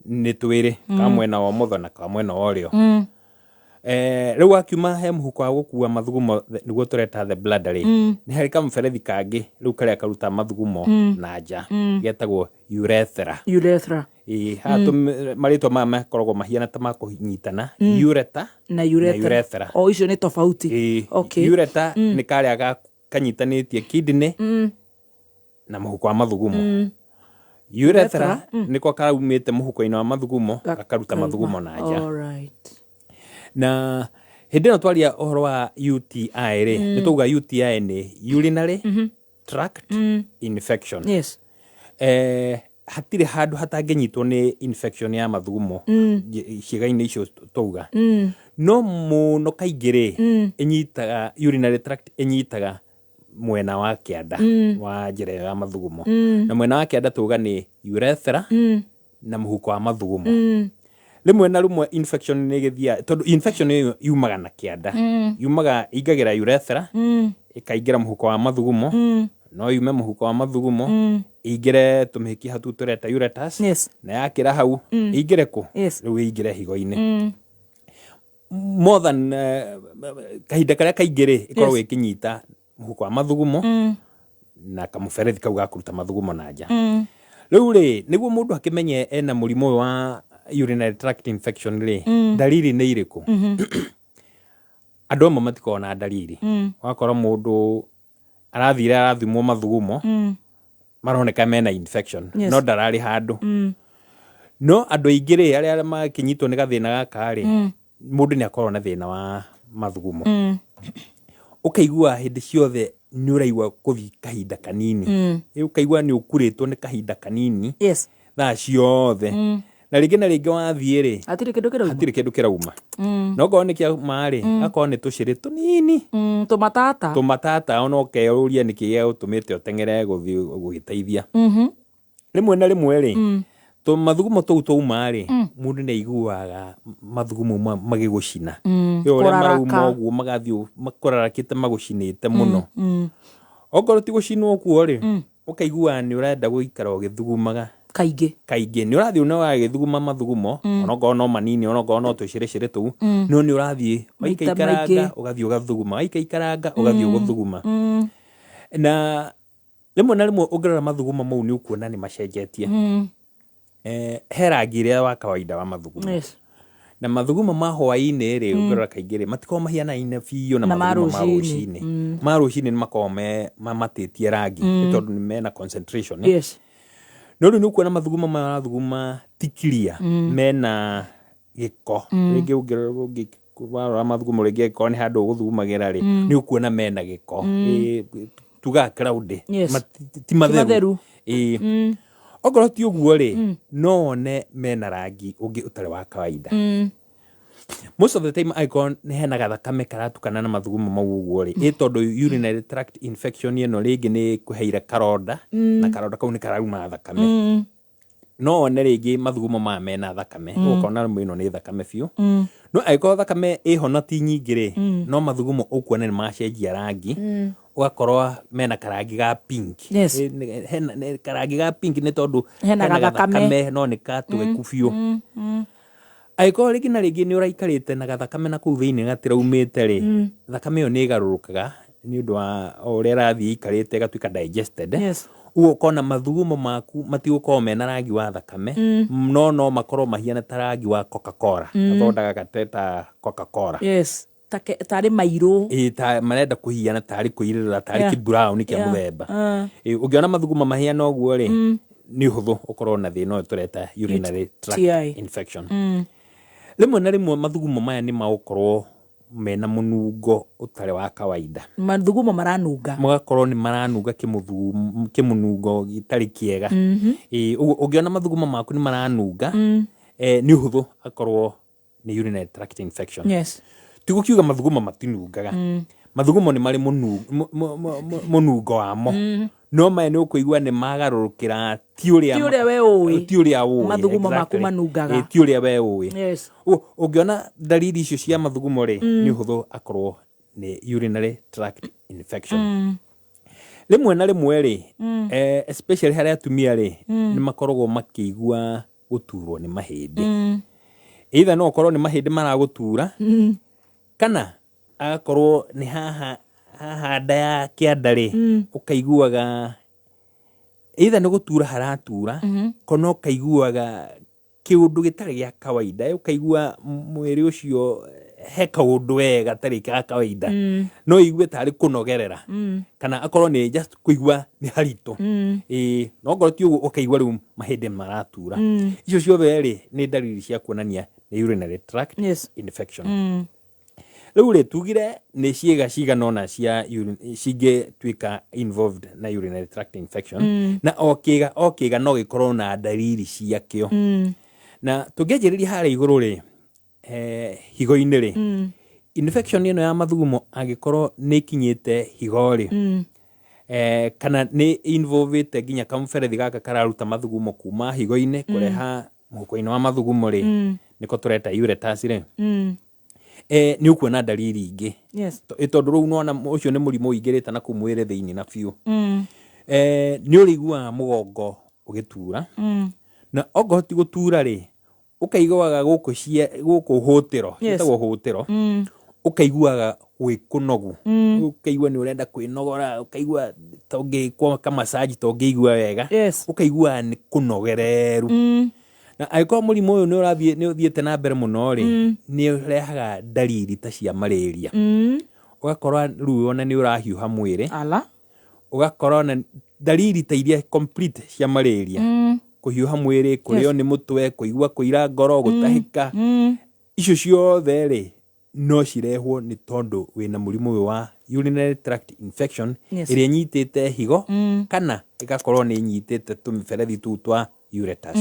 Nĩ twĩrĩ, ka mwena wa ũmotho na ka mwena wa ũrĩo. Rĩu wakiuma he mũhuko wa gũkua mathugumo, nĩguo tũreta the bladder rĩ, nĩ harĩ kamũberethi kangĩ rĩu karĩa karutaga mathugumo na nja, getagwo urethra. Urethra. Ĩĩ, haha marĩtwa maya makoragwo mahiana ta makũnyitana, ureta na urethra. Na urethra. O icio nĩ tofauti. Ĩĩ. Ureta nĩ karĩa kanyitanĩtie kidney na mũhuko wa mathugumo. Urethra nĩko karaumĩte mũhuko-inĩ wa mathugumo gakaruta mathugumo na nja. All right. Na hĩndĩ ĩno twaria ũhoro wa UTI rĩ, nĩ twauga UTI nĩ urinary tract infection. Hatirĩ handũ hatangĩnyitwo nĩ infection ya mathugumo ciĩga-inĩ icio twauga. No mũno kaingĩ rĩ, ĩnyitaga urinary tract, ĩnyitaga mwena wa kĩanda wa njĩra ĩyo ya mathugumo. Na mwena wa kĩanda tuga nĩ urethra na mũhuko wa mathugumo. Rĩmwe na rĩmwe infection nĩ ĩgĩthiaga, tondũ infection ĩyo yumaga na kĩanda, yumaga ingagĩra urethra, ĩkaingĩra mũhuko wa mathugumo. No yume mũhuko wa mathugumo ĩingĩre tũmĩkiha tũu tũreta ureters. Na yakĩra hau ĩingĩre kũ? Rĩu ĩingĩre higo-inĩ. More than kahinda karĩa kaingĩ rĩ, ĩkoragwo ĩkĩnyita mũhuko wa mathugumo na kamũberethi kau ga kũruta mathugumo na nja. Rĩu rĩ, nĩguo mũndũ akĩmenye ena mũrimũ ũyũ wa urinary tract infection rĩ, ndariri nĩ irĩkũ? Andũ amwe matikoragwo na ndariri. Ũgakora mũndũ arathire arathimwo mathugumo. Maroneka mena infection. Yes. No ndararĩ handũ. No andũ aingĩ rĩ, arĩa makĩnyitwo nĩ gathĩna gaka rĩ, mũndũ nĩ akoragwo na thĩna wa mathugumo. Ũkaigua hĩndĩ ciothe nĩ ũraigua kũthiĩ kahinda kanini. Ũkaigua nĩ ũkurĩtwo nĩ kahinda kanini thaa ciothe. Na rĩngĩ na rĩngĩ wathiĩ rĩ, Hatirĩ kĩndũ kĩrauma. Hatirĩ kĩndũ kĩrauma. Na okorwo nĩ kĩauma rĩ, akorwo nĩ tũcĩrĩ tũnini. Tũmatata. Tũmatata, ona ũkeyũria nĩkĩ gĩagũtũmĩte ũteng'ere gũthiĩ gũgĩteithia. Rĩmwe na rĩmwe rĩ, tũmathugumo tũu twauma rĩ, mũndũ nĩ aiguaga mathugumo magĩgũcina. Ĩ ũrĩa Kũraraka. Marauma ũguo magathiĩ makũrarakĩte magũcinĩte mũno. Okorwo ti gũcinwo ũguo rĩ, ũkaiguaga nĩ ũrenda gũikara ũgĩthugumaga. Kaingĩ. Kaingĩ nĩ ũrathiĩ na ũgagĩthuguma mathugumo, onokorwo no manini, onokorwo no tũcĩrĩcĩrĩ tũu, no nĩ ũrathiĩ Maita waikaikaranga maingĩ. Ũgathiĩ ũgathuguma, waikaikaranga ũgathiĩ ũgũthuguma. Na rĩmwe na rĩmwe ũngĩrora mathugumo mau nĩ ũkuona nĩ macenjetie. He rangi ĩrĩa wa kawaida wa mathugumo. Na mathugumo ma hwaĩ-inĩ rĩ, ũngĩrora kaingĩ rĩ, matikoragwo mahianaine biũ na Na ma mathugumo ma rũcinĩ. rũcinĩ. Ma rũcinĩ nĩ makoragwo me mamatĩtie rangi nĩ tondũ nĩ mena concentration. No rĩu nĩ ũkuona mathugumo maya marathuguma ti clear, mena gĩko. Rĩngĩ ũngĩ warora mathugumo rĩngĩ angĩkorwo nĩ handũ ũgũthugumagĩra rĩ, nĩ ũkuona mena gĩko. Tugaga cloudy. Ti matheru. Matheru. Ĩĩ. Okorwo ti ũguo rĩ, no wone mena rangi ũngĩ ũtarĩ wa kawaida. Most of the time angĩkorwo nĩ hena gathakame karatukana na mathugumo mau ũguo rĩ, ĩ tondũ urinary tract infection ĩno rĩngĩ nĩ ĩkũheire karonda, na karonda kau nĩ karauma thakame. No wone rĩngĩ mathugumo maya mena thakame, ũkona rĩmwe ĩno nĩ thakame biũ. No angĩkorwo thakame ĩho na ti nyingĩ rĩ, no mathugumo ũkuona nĩ macenjia rangi, ũgakorwo mena karangi ga pink. Hena karangi ga pink nĩ tondũ Hena hena gathakame. Gathakame no nĩ gatweku biũ. Angĩkorwo rĩngĩ na rĩngĩ nĩ ũraikarĩte na gathakame na kũu thĩinĩ gatiraumĩte rĩ, thakame ĩyo nĩ ĩgarũrũkaga nĩ ũndũ wa o ũrĩa ĩrathiĩ ĩikarĩte ĩgatuĩka digested. Ũguo ũkona mathugumo maku matigũkorwo mena rangi wa thakame, no no makorwo mahiana ta rangi wa Coca-Cola. Gathonda gaka ta Coca-Cola. Yes. Tarĩ mairũ. Ĩĩ, ta marenda kũhiana tarĩ kũirĩrĩra, tarĩ kĩ-brown kĩa mũthemba. Ĩĩ, ũngĩona mathugumo mahiana ũguo rĩ, nĩ ũhũthũ ũkorwo na thĩna ũyũ tũreta urinary tract UTI. Infection. Rĩmwe na rĩmwe mathugumo maya nĩ magũkorwo mena mũnungo ũtarĩ wa kawaida. Mathugumo maranunga. Magakorwo nĩ maranunga kĩmũnungo gĩtarĩ kĩega. Ĩĩ, ũguo ũngĩona mathugumo maku nĩ maranunga, nĩ ũhũthũ akorwo nĩ urinary tract infection. Ti gũkiuga mathugumo matinungaga. Mathugumo nĩ marĩ mũnungo wamo. No maya nĩ ũkũigua nĩ magarũrũkĩra ti ũrĩa Ti ũrĩa we ũĩ. Ti ũrĩa ũĩ. Mathugumo maku manungaga. Ĩĩ, ti ũrĩa we ũĩ. Ũguo ũngĩona ndariri icio cia mathugumo rĩ, nĩ ũhũthũ akorwo nĩ urinary tract infection. Rĩmwe na rĩmwe rĩ, especially harĩ atumia rĩ, nĩ makoragwo makĩigua gũturwo nĩ mahĩndĩ. Either no ũkorwo nĩ mahĩndĩ maragũtura, kana agakorwo nĩ haha haha nda ya kĩanda rĩ, ũkaiguaga either nĩ gũtura haratura, kana ũkaiguaga kĩũndũ gĩtarĩ gĩa kawaida, ũkaigua mwĩrĩ ũcio he kaũndũ we gatarĩ ga kawaida. No ũigue tarĩ kũnogerera, kana akorwo nĩ just kũigua nĩ haritũ. Ĩĩ, no ngorwo ti ũguo ũkaigua rĩu mahĩndĩ maratura. Icio ciothe rĩ, nĩ ndariri cia kuonania nĩ urinary tract infection. Rĩu rĩ, tugire nĩ ciĩga cigana ũna cia cingĩtuĩka involved na urinary tract infection. Na o kĩga o kĩga no gĩkorwo na ndariri ciakĩo. Na tũngĩanjĩrĩria harĩa igũrũ rĩ, higo-inĩ rĩ, infection ĩno ya mathugumo angĩkorwo nĩ ĩkinyĩte higo rĩ, kana nĩ involvĩte nginya kamũberethi gaka kararuta mathugumo kuma higo-inĩ kũreha mũhuko-inĩ wa mathugumo rĩ, nĩko tũreta ureters rĩ, nĩ ũkuona ndariri ingĩ. Tondũ rĩu nĩwona ũcio nĩ mũrimũ ũingĩrĩte na kũu mwĩrĩ thĩinĩ na biũ. Nĩ ũrĩiguaga mũgongo ũgĩtura. Na okorwo ti gũtura rĩ, ũkaiguaga gũkũ gũkũ hũtĩro, ciĩtagwo hũtĩro, ũkaiguaga gwĩ kũnogu. Ũkaigua nĩ ũrenda kwĩnogora, ũkaigua ta ũngĩkwo ka massage ta ũngĩigua wega. Ũkaiguaga nĩ kũnogereru. Na angĩkorwo mũrimũ ũyũ nĩ ũrathiĩ, nĩ ũthiĩte na mbere mũno rĩ, nĩ ũrehaga ndariri ta cia malaria. Ũgakora rĩu ona nĩ ũrahiũha mwĩrĩ. Ũgakora ona Ndariri ta iria complete cia malaria, kũhiũha mwĩrĩ, kũrĩo nĩ mũtwe, kũigua kũira ngoro, gũtahĩka, icio ciothe rĩ no cirehwo nĩ tondũ wĩna mũrimũ ũyũ wa urinary tract infection, ĩrĩa ĩnyitĩte higo kana ĩgakorwo nĩ ĩnyitĩte tũmĩberethi tũu twa ureters.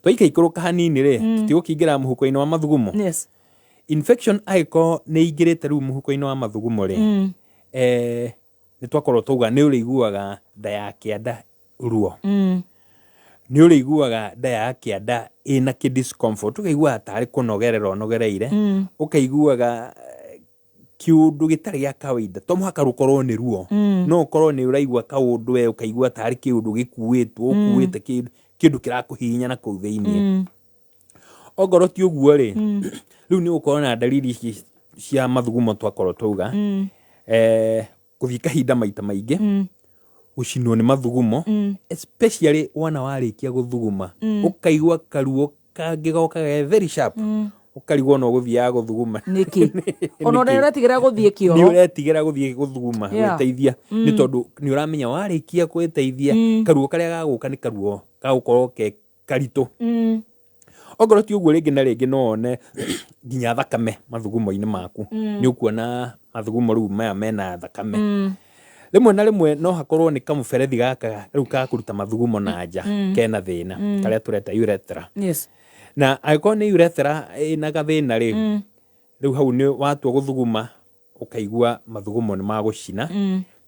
Twaikaikũrũka hanini rĩ, tũtigũkĩingĩra mũhuko-inĩ wa mathugumo. Infection angĩkorwo nĩ ĩingĩrĩte rĩu mũhuko-inĩ wa mathugumo rĩ, nĩ twakorwo twauga nĩ ũrĩiguaga nda ya kĩanda ruo, nĩ ũrĩiguaga nda ya kĩanda ĩna kĩ discomfort, ũkaiguaga tarĩ kũnogerera ũnogereire, ũkaiguaga kĩũndũ gĩtarĩ gĩa kawaida. To mũhaka rũkorwo nĩ ruo, no ũkorwo nĩ ũraigua kaũndũ we ũkaigua tarĩ kĩũndũ gĩkuĩtwo, ũkuĩte kĩndũ, kĩndũ kĩrakũhihinya na kũu thĩiniĩ. Ongorwo ti ũguo rĩ, rĩu nĩ ũgũkorwo na ndariri ici cia mathugumo twakorwo twauga, kũthiĩ kahinda maita maingĩ, gũcinwo nĩ mathugumo, especially wona warĩkia gũthuguma, ũkaigua karuo kangĩ gokaga ke very sharp, ũkarigwo no gũthiaga gũthuguma. Nĩkĩ ona ũrĩa ũretigĩra gũthiĩ Nĩ kĩoro. Ũretigĩra gũthiĩ gũthuguma, gwĩteithia, nĩ tondũ nĩ ũramenya warĩkia gwĩteithia karuo karĩa gagũka nĩ karuo gagũkorwo ke karitũ. Ongorwo ti ũguo, rĩngĩ na rĩngĩ no wone nginya thakame mathugumo-inĩ maku. Nĩ ũkuona mathugumo rĩu maya mena thakame. Rĩmwe na rĩmwe no hakorwo nĩ kamũberethi gaka rĩu ka kũruta mathugumo na nja kena thĩna, karĩa tũreta urethra. Na angĩkorwo nĩ urethra ĩna gathĩna rĩ, rĩu hau nĩ watua gũthuguma ũkaigua mathugumo nĩ magũcina,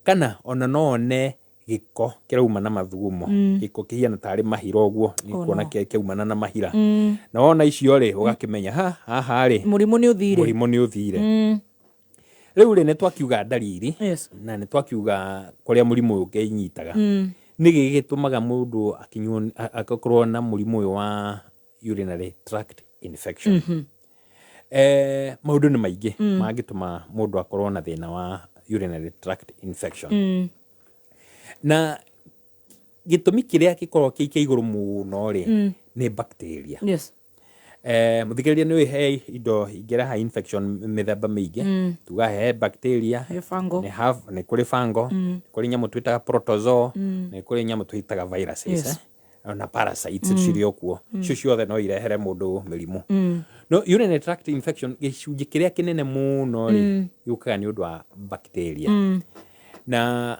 kana ona no one gĩko kĩrauma na mathugumo, gĩko kĩhiana tarĩ mahira ũguo, nĩ Oh, kuona no. kĩaumana na mahira. Na wona icio rĩ, ũgakĩmenya ha haha rĩ Mũrimũ nĩ ũthire. Mũrimũ nĩ ũthire. Rĩu rĩ, nĩ twakiuga ndariri na nĩ twakiuga kũrĩa mũrimũ ũyũ ũngĩnyitaga. Nĩ gĩ gĩtũmaga mũndũ akinywo agakorwo na mũrimũ ũyũ wa urinary tract infection? Maũndũ nĩ maingĩ mangĩtũma mũndũ akorwo na thĩna wa urinary tract infection, na gĩtũmi kĩrĩa gĩkoragwo kĩ kĩa igũrũ mũno rĩ, nĩ bacteria. Mũthikĩrĩria, nĩ he indo ingĩreha infection mĩthemba mĩingĩ. Tuga he bacteria, He fungal. Nĩ kũrĩ fungal, nĩ kũrĩ nyamũ twĩtaga protozoa, nĩ kũrĩ nyamũ twĩtaga viruses, na parasites cirĩ o kuo. Icio ciothe no irehere mũndũ mĩrimũ. No urinary tract infection, gĩcunjĩ kĩrĩa kĩnene mũno rĩ, gĩũkaga nĩ ũndũ wa bacteria. Na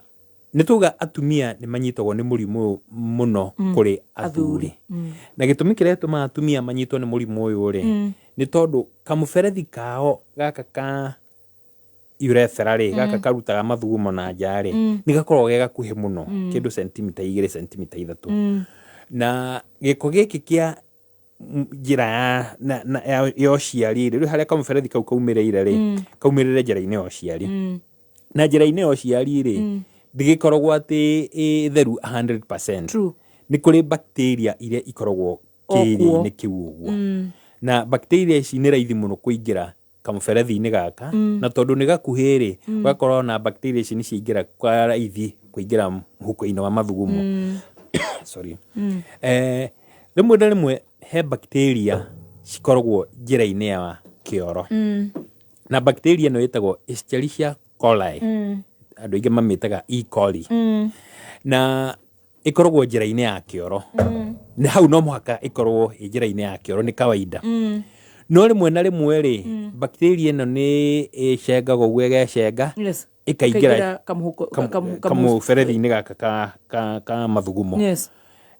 nĩ tuga atumia nĩ manyitagwo nĩ mũrimũ ũyũ mũno kũrĩ athuri. Na gĩtũmi kĩrĩa gĩtũmaga atumia manyitwo nĩ mũrimũ ũyũ rĩ, nĩ tondũ kamũberethi kao gaka ka urethra rĩ, gaka karutaga mathugumo na nja rĩ, nĩ gakoragwo ge gakuhĩ mũno, kĩndũ sentimita 2, sentimita 3. Na gĩko gĩkĩ kĩa njĩra ya, na, na, ya, ya ũciari rĩ, rĩu harĩa kamũberethi kau kaumĩrĩire rĩ, kaumĩrĩre njĩra-inĩ ya ũciari. Na njĩra-inĩ ya ũciari rĩ, ndĩgĩkoragwo atĩ ĩ theru 100%. Nĩ kũrĩ bacteria iria ikoragwo O kuo. kĩrĩa-inĩ kĩu ũguo, na bacteria ici nĩ raithi mũno kũingĩra kamũberethi-inĩ gaka, na tondũ nĩ gakuhĩ rĩ, ũgakorwo na bacteria ici nĩ ciaingĩra kwa raithi kũingĩra mũhuko-inĩ wa mathugumo. Sorry. Rĩmwe na rĩmwe he bacteria cikoragwo njĩra-inĩ ya kĩoro, na bacteria ĩno ĩtagwo Escherichia coli, andũ aingĩ mamĩtaga E. coli, na ĩkoragwo njĩra-inĩ ya kĩoro. Na hau no mũhaka ĩkorwo ĩ njĩra-inĩ ya kĩoro, nĩ kawaida. No rĩmwe na rĩmwe rĩ, bacteria ĩno nĩ ĩcengaga ũguo, ĩgecenga, ĩkaingĩra Ĩkaingĩra kamũhuko kamũberethi-inĩ gaka ka mathugumo.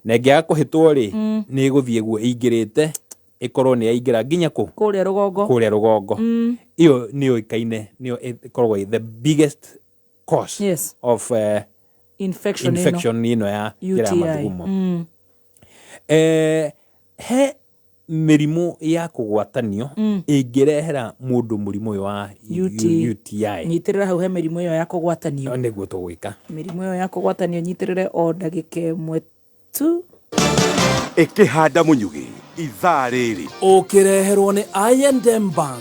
Na ĩngĩaga kũhĩtwo rĩ, nĩ ĩgũthiĩ guo ĩingĩrĩte, ĩkorwo nĩ yaingĩra nginya kũ? Kũrĩa rũgongo. Kũrĩa rũgongo. Ĩyo nĩyo ĩkaine, nĩyo ĩkoragwo ĩ the biggest cause of infection ĩno. Infection ĩno ya njĩra ya UTI. mathugumo. He mĩrimũ ya kũgwatanio ĩngĩrehera mũndũ mũrimũ ũyũ wa UT. UTI. Nyitĩrĩra hau he mĩrimũ ĩyo ya kũgwatanio. Nĩguo tũgwĩka. Mĩrimũ ĩyo ya kũgwatanio, nyitĩrĩre o ndagĩka ĩmwe tu. Ĩkĩhanda mũnyugĩ ithaa rĩrĩ. Ũkĩreherwo nĩ I&M Bank.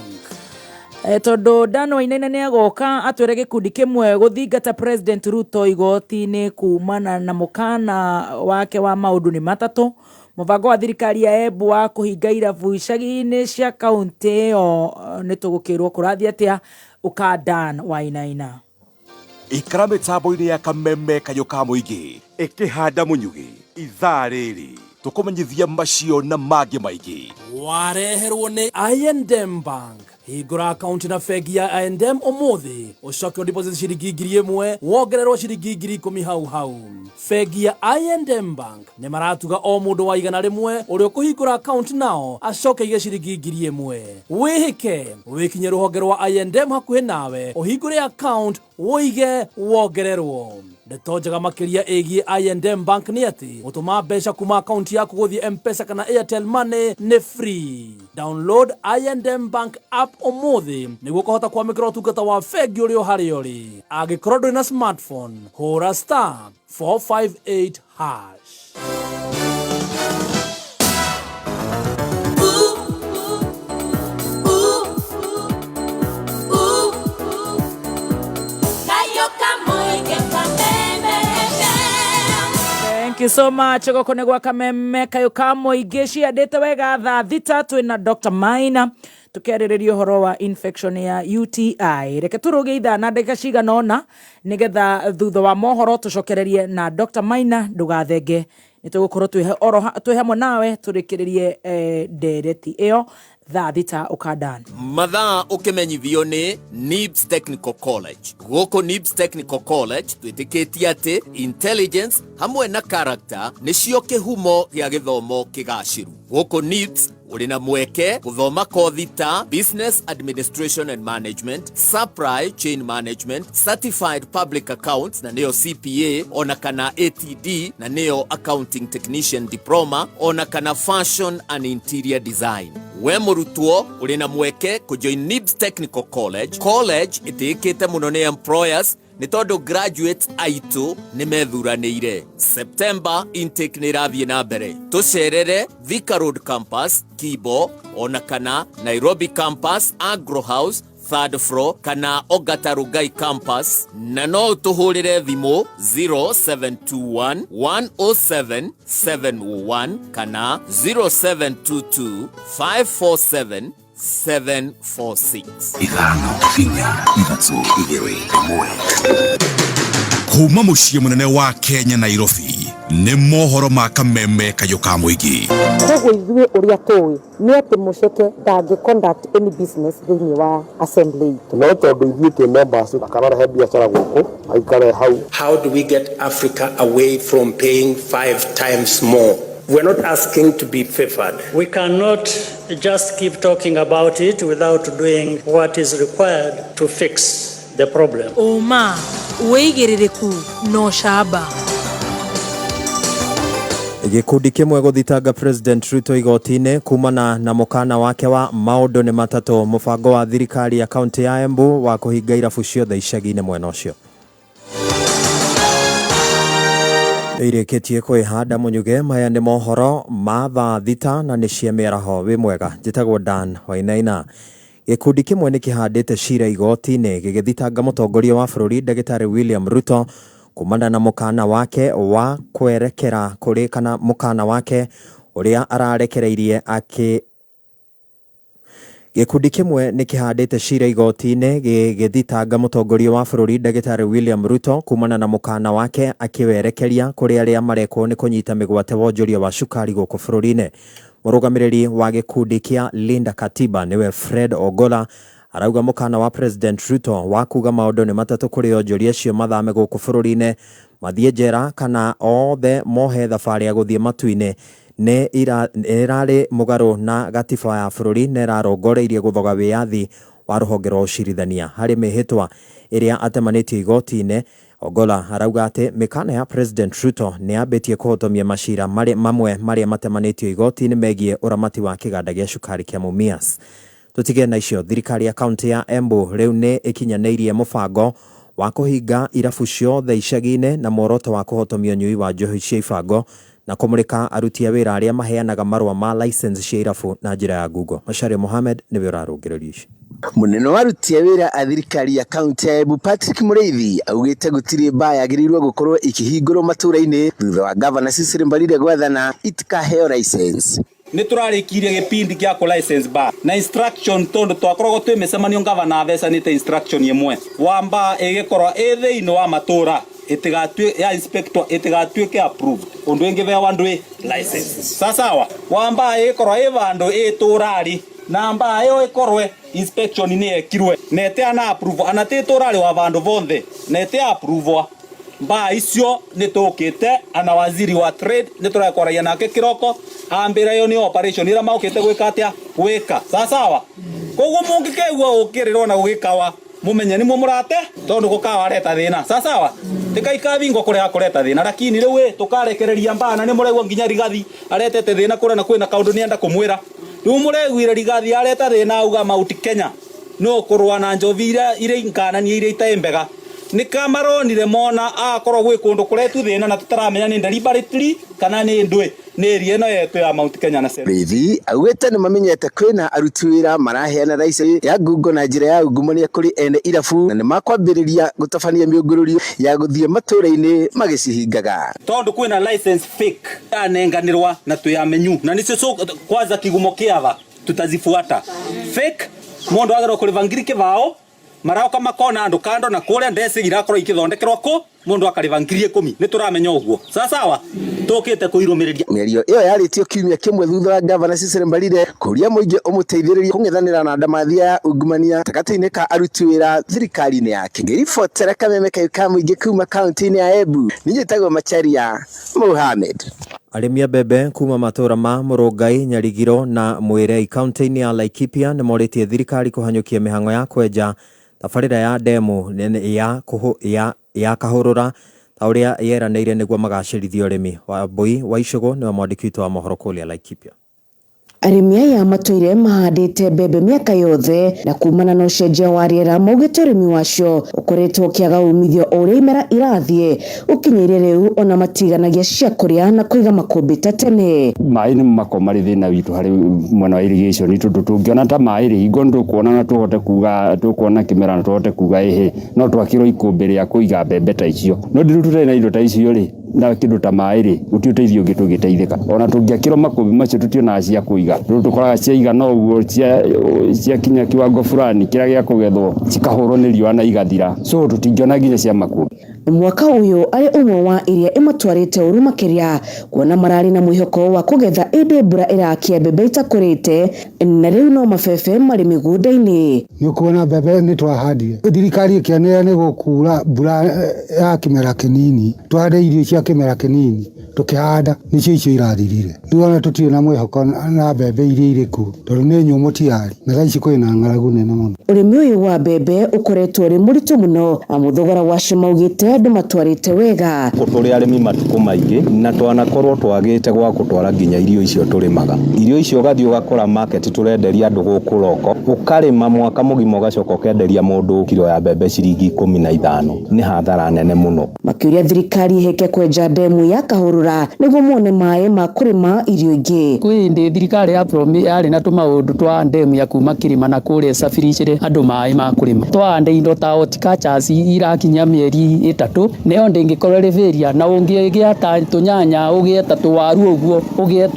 Tondũ Dan Wainaina nĩ agoka atwĩre gĩkundi kĩmwe gũthingata President Ruto igoti-inĩ kumana na mũkana wake wa maũndũ nĩ matatũ. Mũbango wa thirikari ya Embu wa kũhinga irabu icagi-inĩ cia kaũntĩ ĩyo, nĩ tũgũkĩrwo kũrathiĩ atĩa. Ũka Dan Wainaina. Ikara mĩtambo-inĩ ya kameme kayũ ka mũingĩ ĩkĩhanda mũnyugĩ ithaa rĩrĩ tũkũmenyithia macio na mangĩ maingĩ. Wareherwo nĩ I&M Bank. Hingũra akaunti na bengi ya I&M ũmũthĩ, ũcoke ũdeposit ciringi 1,000, wongererwo ciringi 10,000 hau hau. Bengi ya I&M Bank nĩ maratuga o mũndũ wa 100 ũrĩa ũkũhingũra akaunti nao acoke aige ciringi 1,000. Wĩhĩke, wĩkinye rũhonge rwa I&M hakuhĩ nawe, ũhingũre account, ũige, wongererwo. Ndeto njega makĩria ĩgiĩ I&M Bank nĩ atĩ gũtũma mbeca kuma akaunti yaku gũthiĩ M-Pesa kana Airtel Money nĩ free. Download I&M Bank app ũmũthĩ nĩguo ũkahota kwamũkĩra ũtungata wa bengi ũrĩ o harĩa ũrĩ. Angĩkorwo ndũrĩ na smartphone, hũra star 458 hash. Thank you so much. Gũkũ nĩ gwa kameme kayũ ka mũingĩ ciandĩte wega thaa 6 twĩna Dr. Maina tũkĩarĩrĩria ũhoro wa infection ya UTI. Reke tũrũge ithaa na ndagĩka cigana ũna nĩgetha thutha wa mohoro tũcokererie na Dr. Maina. Ndũgathenge, nĩ tũgũkorwo twĩ hamwe nawe tũrĩkĩrĩrie ndereti ĩyo thaa 6 ũkandan. Mathaa ũkĩmenyithio nĩ NIBS Technical College. Gũkũ NIBS Technical College twĩtĩkĩtie atĩ intelligence hamwe na character nĩcio kĩhumo gĩa gĩthomo kĩgacĩru. Gũkũ NIBS ũrĩ na mweke gũthoma kothi ta Business Administration and Management, Supply Chain Management, Certified Public Accounts na nĩyo CPA, ona kana ATD na nĩyo Accounting Technician Diploma, ona kana Fashion and Interior Design. We mũrutwo ũrĩ na mweke kũjoin NIBS Technical College, college ĩtĩĩkĩte mũno nĩ employers nĩ tondũ graduates aitũ nĩ methuranĩire. September intake nĩ ĩrathiĩ na mbere. Tũcerere Thika Road Campus Kibo, ona kana Nairobi Campus Agro House third floor, kana Ongata Rongai Campus, na no ũtũhũrĩre thimũ 0721 107 701 kana 0722 547 746. 5 4 3 2 1. Kuma mũciĩ mũnene wa Kenya Nairobi nĩ mohoro ma kameme kayũ ka mũingĩ. Koguo ithuĩ ũrĩa tũĩ nĩ atĩ Mũceke ndangĩ conduct any business thĩinĩ wa assembly itũ. No tondũ ithuĩ twĩ members akanarehe biacara gũkũ aikare hau. How do we get Africa away from paying 5 times more? We're not asking to be favored. We cannot just keep talking about it without doing what is required to fix the problem. Ũma, wĩigĩrĩrĩku na ũcamba. Gĩkundi kĩmwe gũthitanga President Ruto igoti-inĩ kumana na mũkana wake wa maũndũ nĩ matatũ, mũbango wa thirikari ya kaunti ya Embu wa kũhinga irabu ciothe icagi-inĩ mwena ũcio. Irĩkĩtie kwĩhanda mũnyuge. Maya nĩ mohoro ma thaa 6 na nĩ cia mĩaraho. Wĩ mwega, njĩtagwo Dan Wainaina. Gĩkundi kĩmwe nĩ kĩhandĩte cira igoti-inĩ gĩgĩthitanga mũtongoria wa bũrũri Ndagĩtarĩ William Ruto kumana na mũkana wake wa kwerekera kũrĩ kana mũkana wake ũrĩa ararekereirie akĩ. Gĩkundi kĩmwe nĩ kĩhandĩte cira igoti-inĩ gĩgĩthitanga mũtongoria wa bũrũri Ndagĩtarĩ William Ruto kumana na mũkana wake akĩwerekeria kũrĩ arĩa marekwo nĩ kũnyita mĩgwate wonjoria wa cukari gũkũ bũrũri-inĩ. Mũrũgamĩrĩri wa gĩkundi kĩa Linda Katiba nĩwe Fred Ogola arauga mũkana wa President Ruto wa kuga maũndũ nĩ matatũ kũrĩ onjoria acio mathame gũkũ bũrũri-inĩ, mathiĩ njera kana othe mohe thabarĩ ya gũthiĩ matu-inĩ nĩ ĩrarĩ mũgarũ na gatiba ya bũrũri na ĩrarongoreirie gũthoga wĩyathi wa rũhonge rwa ũcirithania. Harĩ mĩhĩtwa ĩrĩa atemanĩtio igoti-inĩ, Ogola arauga atĩ mĩkana ya President Ruto nĩ yambĩtie kũhotomia macira mamwe marĩa matemanĩtio igoti-inĩ megiĩ ũramati wa kĩganda gĩa cukari kĩa Mumias. Tũtige na icio, thirikari ya kaunti ya Embu rĩu nĩ ĩkinyanĩirie mũbango wa kũhinga irabu ciothe icagi-inĩ na muoroto wa kũhotomia ũnyui wa njohi cia ibango na kũmũrĩka aruti a wĩra arĩa maheanaga marũa ma license cia irabu na njĩra ya Google. Macharia Mohamed nĩwe ũrarũngĩrĩria ici. Mũnene wa aruti a wĩra a thirikari ya kaunti ya Embu Patrick Mũrĩithi augĩte gũtirĩ baa yagĩrĩirwo gũkorwo ĩkĩhingũrwo matũra-inĩ thutha wa gavana Cecily Mbarire gwathana itikaheo license. Nä tå rarä kirie gä pindi gä a kå license bar na instruction tondå twakoragwo twä mä cemanio ngavana athecanä te instruction ĩmwe wa mbaa ĩgĩkorwo ĩ thĩinĩ wa matũra ĩtigatue ya inspector ĩtigatuĩke approved ũndũ ĩngĩbewa ndwĩ license sasawa wa mbaa ĩgĩkorwo ĩ vandũ ĩtũrari na mbaa ĩyo ĩkorwe inspection nĩ ekirwe na ĩte ana approve ana ti tũrari wa vandũ vonthe na ĩte approve mbaa icio nĩ tũkĩte ana waziri wa trade nĩ tũrakwaragia nake kĩroko ambĩra ĩyo nĩ operation ĩrĩa maũkĩte gwĩka atĩa gwĩka sasawa koguo mũngĩkeigua ũkĩrĩrwo na gũgĩkawa mumenye nĩ mũrate tondũ gũkawa areta thĩna sasawa tikaikabingwo kũreha kũreta thĩna lakini rĩu ĩ tũkarekereria mbaa na nĩ mũraigua nginya Rigathi aretete thĩna kũrĩa na kwĩna kaũndũ nĩenda kũmwĩra rĩu mũraiguire Rigathi areta thĩna auga Mount Kenya no kũrũa na njovi iria iria nkanania iria itarĩ mbega nĩ kamaronire mona akorwo gwĩ kũndũ kũretu thĩna na tũtaramenya nĩ deliberately kana nĩ ndwĩ nĩ area ĩno yetu ya Mount Kenya na Central. Mũrĩithi augĩte nĩ mamenyete kwĩna aruti wĩra maraheana license ya ngungo na njĩra ya ungumania kũrĩ ene irabu na nĩmakwambĩrĩria gũtabania mĩũngũrũrio ya gũthiĩ matũra-inĩ magĩcihingaga. Tondu kwina license fake yanenganirwa na tuyamenyu na nicio kwanza kigumo kiava tutazifuata fake mundu agirwo kuriva ngiri kibao marauka makona andu kando na kuria ndeci irakorwo ikithondekerwo ku mundu akariva ngiri 10 ni turamenya uguo sasawa tukite kuirumiriria. Mĩario ĩyo yarĩtio kiumia kĩmwe thutha wa gavana Cecily Mbarire kũria mũingĩ ũmũteithĩrĩrie kũng'ethanĩra na ndamathia ya ungumania gatagatĩ-inĩ ka aruti wĩra thirikari-inĩ yake. Ngĩribotera kameme kayũ ka mũingĩ kuma kaunti-inĩ ya Embu, niĩ njĩtagwo Macharia Mohamed. Arĩmi a mbembe kuma matũra ma Mũrũngai, Nyarigiro na Mwĩrei kaunti-inĩ ya Laikipia nĩ morĩtie thirikari kũhanyũkia mĩhang'o ya kwenja tabarĩra ya ndemu ya Kahũrũra ta ũrĩa yeranĩire nĩguo magacĩrithie ũrĩmi. Wambui wa Icũgũ nĩwe mwandĩki witũ wa mohoro kũrĩa Laikipia. Arĩmi aya matũire mahandĩte mbembe mĩaka yothe na kumana na ũcenjia wa rĩera maugĩte ũrĩmi wacio ũkoretwo ũkĩaga umithio o ũrĩa imera irathiĩ ũkinyĩire rĩu ona matiganagia cia kũrĩa na kũiga makũmbĩ ta tene. Maĩ nĩmo makoragwo marĩ thĩna witũ harĩ mwena wa irrigation tondũ tũngĩona ta maĩ rĩ hingo nĩ tũkuona na tũhote kuga tũkuona kĩmera na tũhote kuga ĩhĩ no twakĩrwo ikũmbĩ rĩa kũiga mbembe ta icio no ndĩrĩ tũtarĩ na indo ta icio rĩ na kĩndũ ta maĩ rĩ gũtirĩ ũteithio ũngĩ tũngĩteithĩka ona tũngĩakĩrwo makũmbĩ macio tũtionaga cia kũiga rĩu tũkoraga ciaigana ũguo ciakinya kiwango fulani kĩrĩa gĩa kũgethwo cikahũrwo nĩ riũa na igathira so tũtingĩona nginya cia makũmbĩ. Mwaka ũyũ arĩ ũmwe wa iria ĩmatwarĩte ũru makĩria kuona mararĩ na mwĩhoko wa kũgetha ĩndĩ mbura ĩrakia mbembe itakũrĩte na rĩu no mabebe marĩ mĩgũnda-inĩ. Nĩ ũkuona mbembe nĩ twahandire thirikari ĩkĩanĩrĩra nĩ gũkura mbura ya kĩmera kĩnini twahande irio cia kĩmera kĩnini tũkĩhanda nĩcio icio irathirire rĩu ona tũtirĩ na mwĩhoko na mbembe iria irĩ kuo tondũ nĩ nyũmũ tiyari na thaa ici kwĩna ng'aragu nene mũno. Ũrĩmi ũyũ wa mbembe ũkoretwo ũrĩ mũritũ mũno amu thogora wacio maugĩte ndũmatwarĩte wega. Tũrĩ arĩmi matukũ maingĩ na twanakorwo twagĩte gwa gũtwara nginya irio icio tũrĩmaga irio icio ũgathiĩ ũgakora market tũrenderia andũ gũkũ roko ũkarĩma mwaka mũgima ũgacoka ũkenderia mũndũ kiro ya mbembe ciringi 15 nĩ hathara nene mũno. Makĩũria thirikari ĩhĩke kwenja ndemu ya Kahũrũra nĩguo mone maĩ ma kũrĩma irio ingĩ. Kwĩ hĩndĩ thirikari ya yarĩ na tũmaũndũ twa ndemu ya kuma kĩrĩma na kũrĩa ĩcabiricĩre andũ maĩ ma kũrĩma twahande indo ta horticultures irakinya mĩeri 3 nĩyo ndĩngĩkorwo ĩrĩ failure na ũngĩgĩa ta tũnyanya ũgĩe ta tũwaru ũguo ũgĩe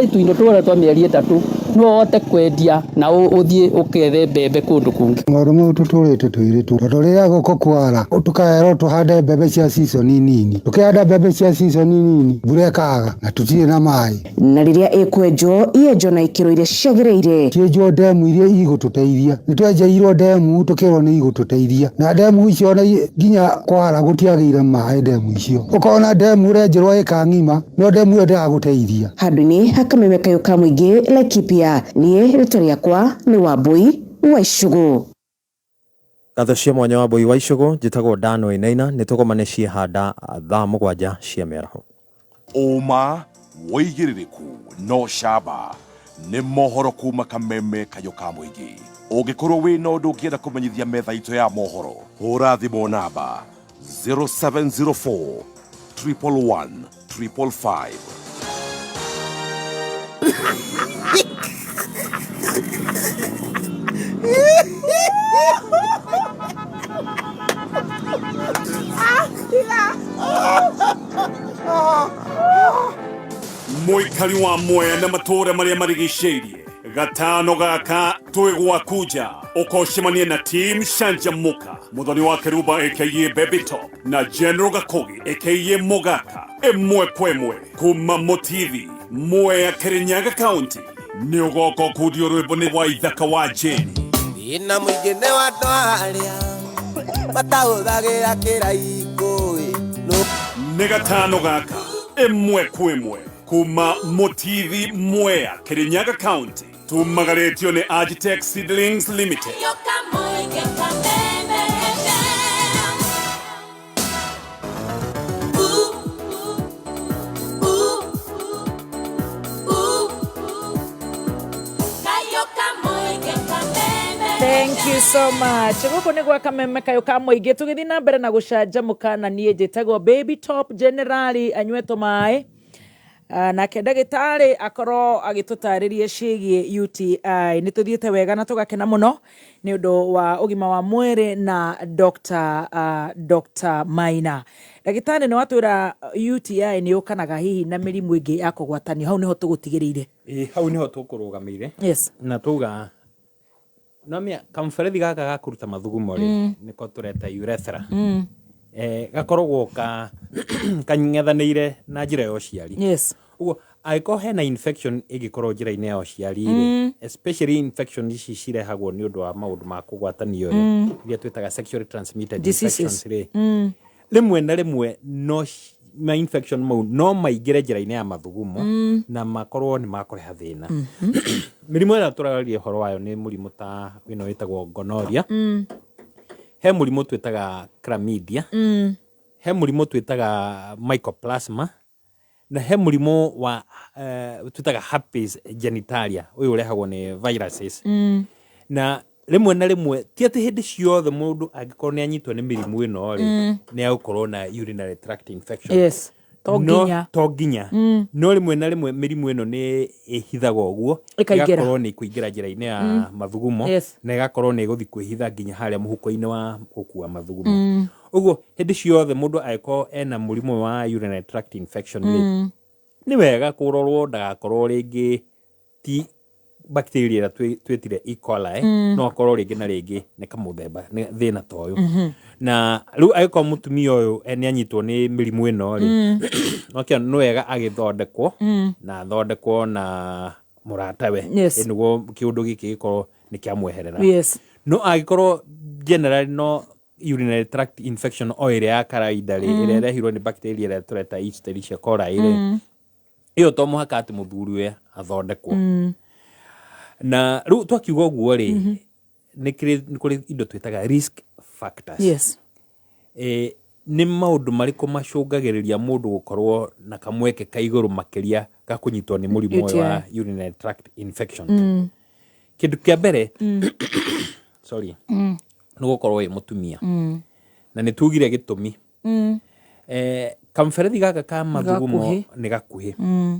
tũindo tũrĩa twa mĩeri 3 no ũhote kwendia na ũthiĩ ũkethe mbembe kũndũ kũngĩ. Maũndũ mau tũtũrĩte tũirĩtwo tondũ rĩrĩa gũkũ kwara tũkaherwo tũhande mbembe cia season nini tũkĩhanda mbembe cia season nini mbura ĩkaga na tũtirĩ na maĩ. Na rĩrĩa ĩkwenjwo ienjwo na ikĩro iria ciagĩrĩire. Cienjwo ndemu iria igũtũteithia nĩ twenjeirwo ndemu tũkĩrwo nĩ igũtũteithia na ndemu icio ona nginya kwara gũtiagĩire maĩ ndemu icio ũkona ndemu ũrenjerwo ĩka ng'ima no ndemu ĩyo ndĩragũteithia. Handũ-inĩ ha kameme kayũ ka mũingĩ Laikipia niĩ rĩtwa rĩakwa nĩ Wambui wa Icũgũ. Ngatho cia mwanya Wambui wa Icũgũ njĩtagwo Dan Wainaina nĩ tũgomane ciehanda thaa 7 cia mĩaraho. Ũma wĩigĩrĩrĩku no camba nĩ mohoro kuma kameme kayũ ka mũingĩ. Ũngĩkorwo wĩna ũndũ ũngĩenda kũmenyithia metha itũ ya mohoro hũra thimũ namba 0704 111 555. Mũikari wa Mwea na matũũra marĩa marigicĩirie gatano gaka twĩ gwaku nja ũkocemanie na team Canjamũka Muthoni wa Keruba aka Baby Top na General Gakogi aka Mugaka ĩmwe kwa ĩmwe kuma Mũtithi Mwea Kirinyaga County nĩ ũgoka ũkundio rwĩmbo nĩ wa ithaka wa Jane. Thĩna mũingĩ nĩ wa andũ arĩa matahũthagĩra kĩraikũ ĩ. Nĩ gatano gaka ĩmwe kwa ĩmwe kuma Mũtithi Mwea Kirinyaga County tumagarĩtio nĩ Agitech Seedlings Limited. Thank you so much. Gũkũ nĩ gwa kameme kayũ ka mũingĩ tũgĩthiĩ na mbere na gũcanjamũka na niĩ njĩtagwo Baby Top Generali anyue tũmaĩ. Nake ndagĩtarĩ akorwo agĩtũtarĩria ciĩgiĩ UTI. Nĩ tũthiĩte wega na tũgakena mũno nĩ ũndũ wa ũgima wa mwĩrĩ na Dr. Maina. Ndagĩtarĩ nĩ watwĩra UTI nĩ yũkanaga hihi na mĩrimũ ĩngĩ ya kũgwatanio, hau nĩho tũgũtigĩrĩire. Ĩ, hau nĩho tũkũrũgamĩire. Yes. Na tuga nomia kamũberethi gaka ga kũruta mathugumo rĩ, nĩko tũreta urethra. Gakoragwo ka kang'ethanĩire na njĩra ya ũciari. Yes. Ũguo angĩkorwo hena infection ĩngĩkorwo njĩra-inĩ ya ũciari rĩ, especially infection ici cirehagwo nĩ ũndũ wa maũndũ ma kũgwatanio rĩ, iria twĩtaga sexually transmitted Diseases. infections rĩ, rĩmwe na rĩmwe no ma infection mau no maingĩre njĩra-inĩ ya mathugumo na makorwo nĩ makũreha thĩna. Mĩrimũ ĩrĩa tũraria ũhoro wayo nĩ mũrimũ ta ĩno ĩtagwo gonorrhea, he mũrimũ twĩtaga chlamydia, he mũrimũ twĩtaga mycoplasma, na he mũrimũ wa twĩtaga herpes genitalia, ũyũ ũrehagwo nĩ viruses. Na rĩmwe na rĩmwe ti atĩ hĩndĩ ciothe mũndũ angĩkorwo nĩ anyitwo nĩ mĩrimũ ĩno rĩ, nĩ agũkorwo na urinary tract infection. Yes. To nginya. To nginya. No rĩmwe na rĩmwe mĩrimũ ĩno nĩ ĩhithaga ũguo, Ĩkaingĩra. ĩgakorwo nĩ ĩkũingĩra njĩra-inĩ ya mathugumo, na ĩgakorwo nĩ ĩgũthiĩ kwĩhitha nginya harĩa mũhuko-inĩ wa gũkua mathugumo. Ũguo hĩndĩ ciothe mũndũ angĩkorwo ena mũrimũ wa urinary tract infection rĩ, nĩ wega kũrorwo ndagakorwo rĩngĩ ti bacteria ĩrĩa twĩtire E. coli, no akorwo rĩngĩ na rĩngĩ nĩ kamũthemba nĩ thĩna ta ũyũ. Na rĩu angĩkorwo mũtumia ũyũ nĩ anyitwo nĩ mĩrimũ ĩno rĩ, no kĩo nĩ wega agĩthondekwo, na athondekwo na mũratawe. Yes. Nĩguo kĩũndũ gĩkĩ gĩkorwo nĩ kĩamweherera. Yes. No angĩkorwo generally no urinary tract infection o ĩrĩa ya kawaida rĩ, ĩrĩa ĩrehirwo nĩ bacteria ĩrĩa tũreta Escherichia coli rĩ, ĩyo to mũhaka atĩ mũthuri we athondekwo. Na rĩu twakiuga ũguo rĩ, nĩ kũrĩ indo twĩtaga risk factors. Yes. Nĩ maũndũ marĩkũ macũngagĩrĩria mũndũ gũkorwo na kamweke ka igũrũ makĩria ga kũnyitwo nĩ mũrimũ ũyũ wa urinary tract infection? Kĩndũ kĩa mbere, sorry, nĩ gũkorwo wĩ mũtumia. Na nĩ tugire gĩtũmi. Kamũberethi gaka ka mathugumo nĩ gakuhĩ.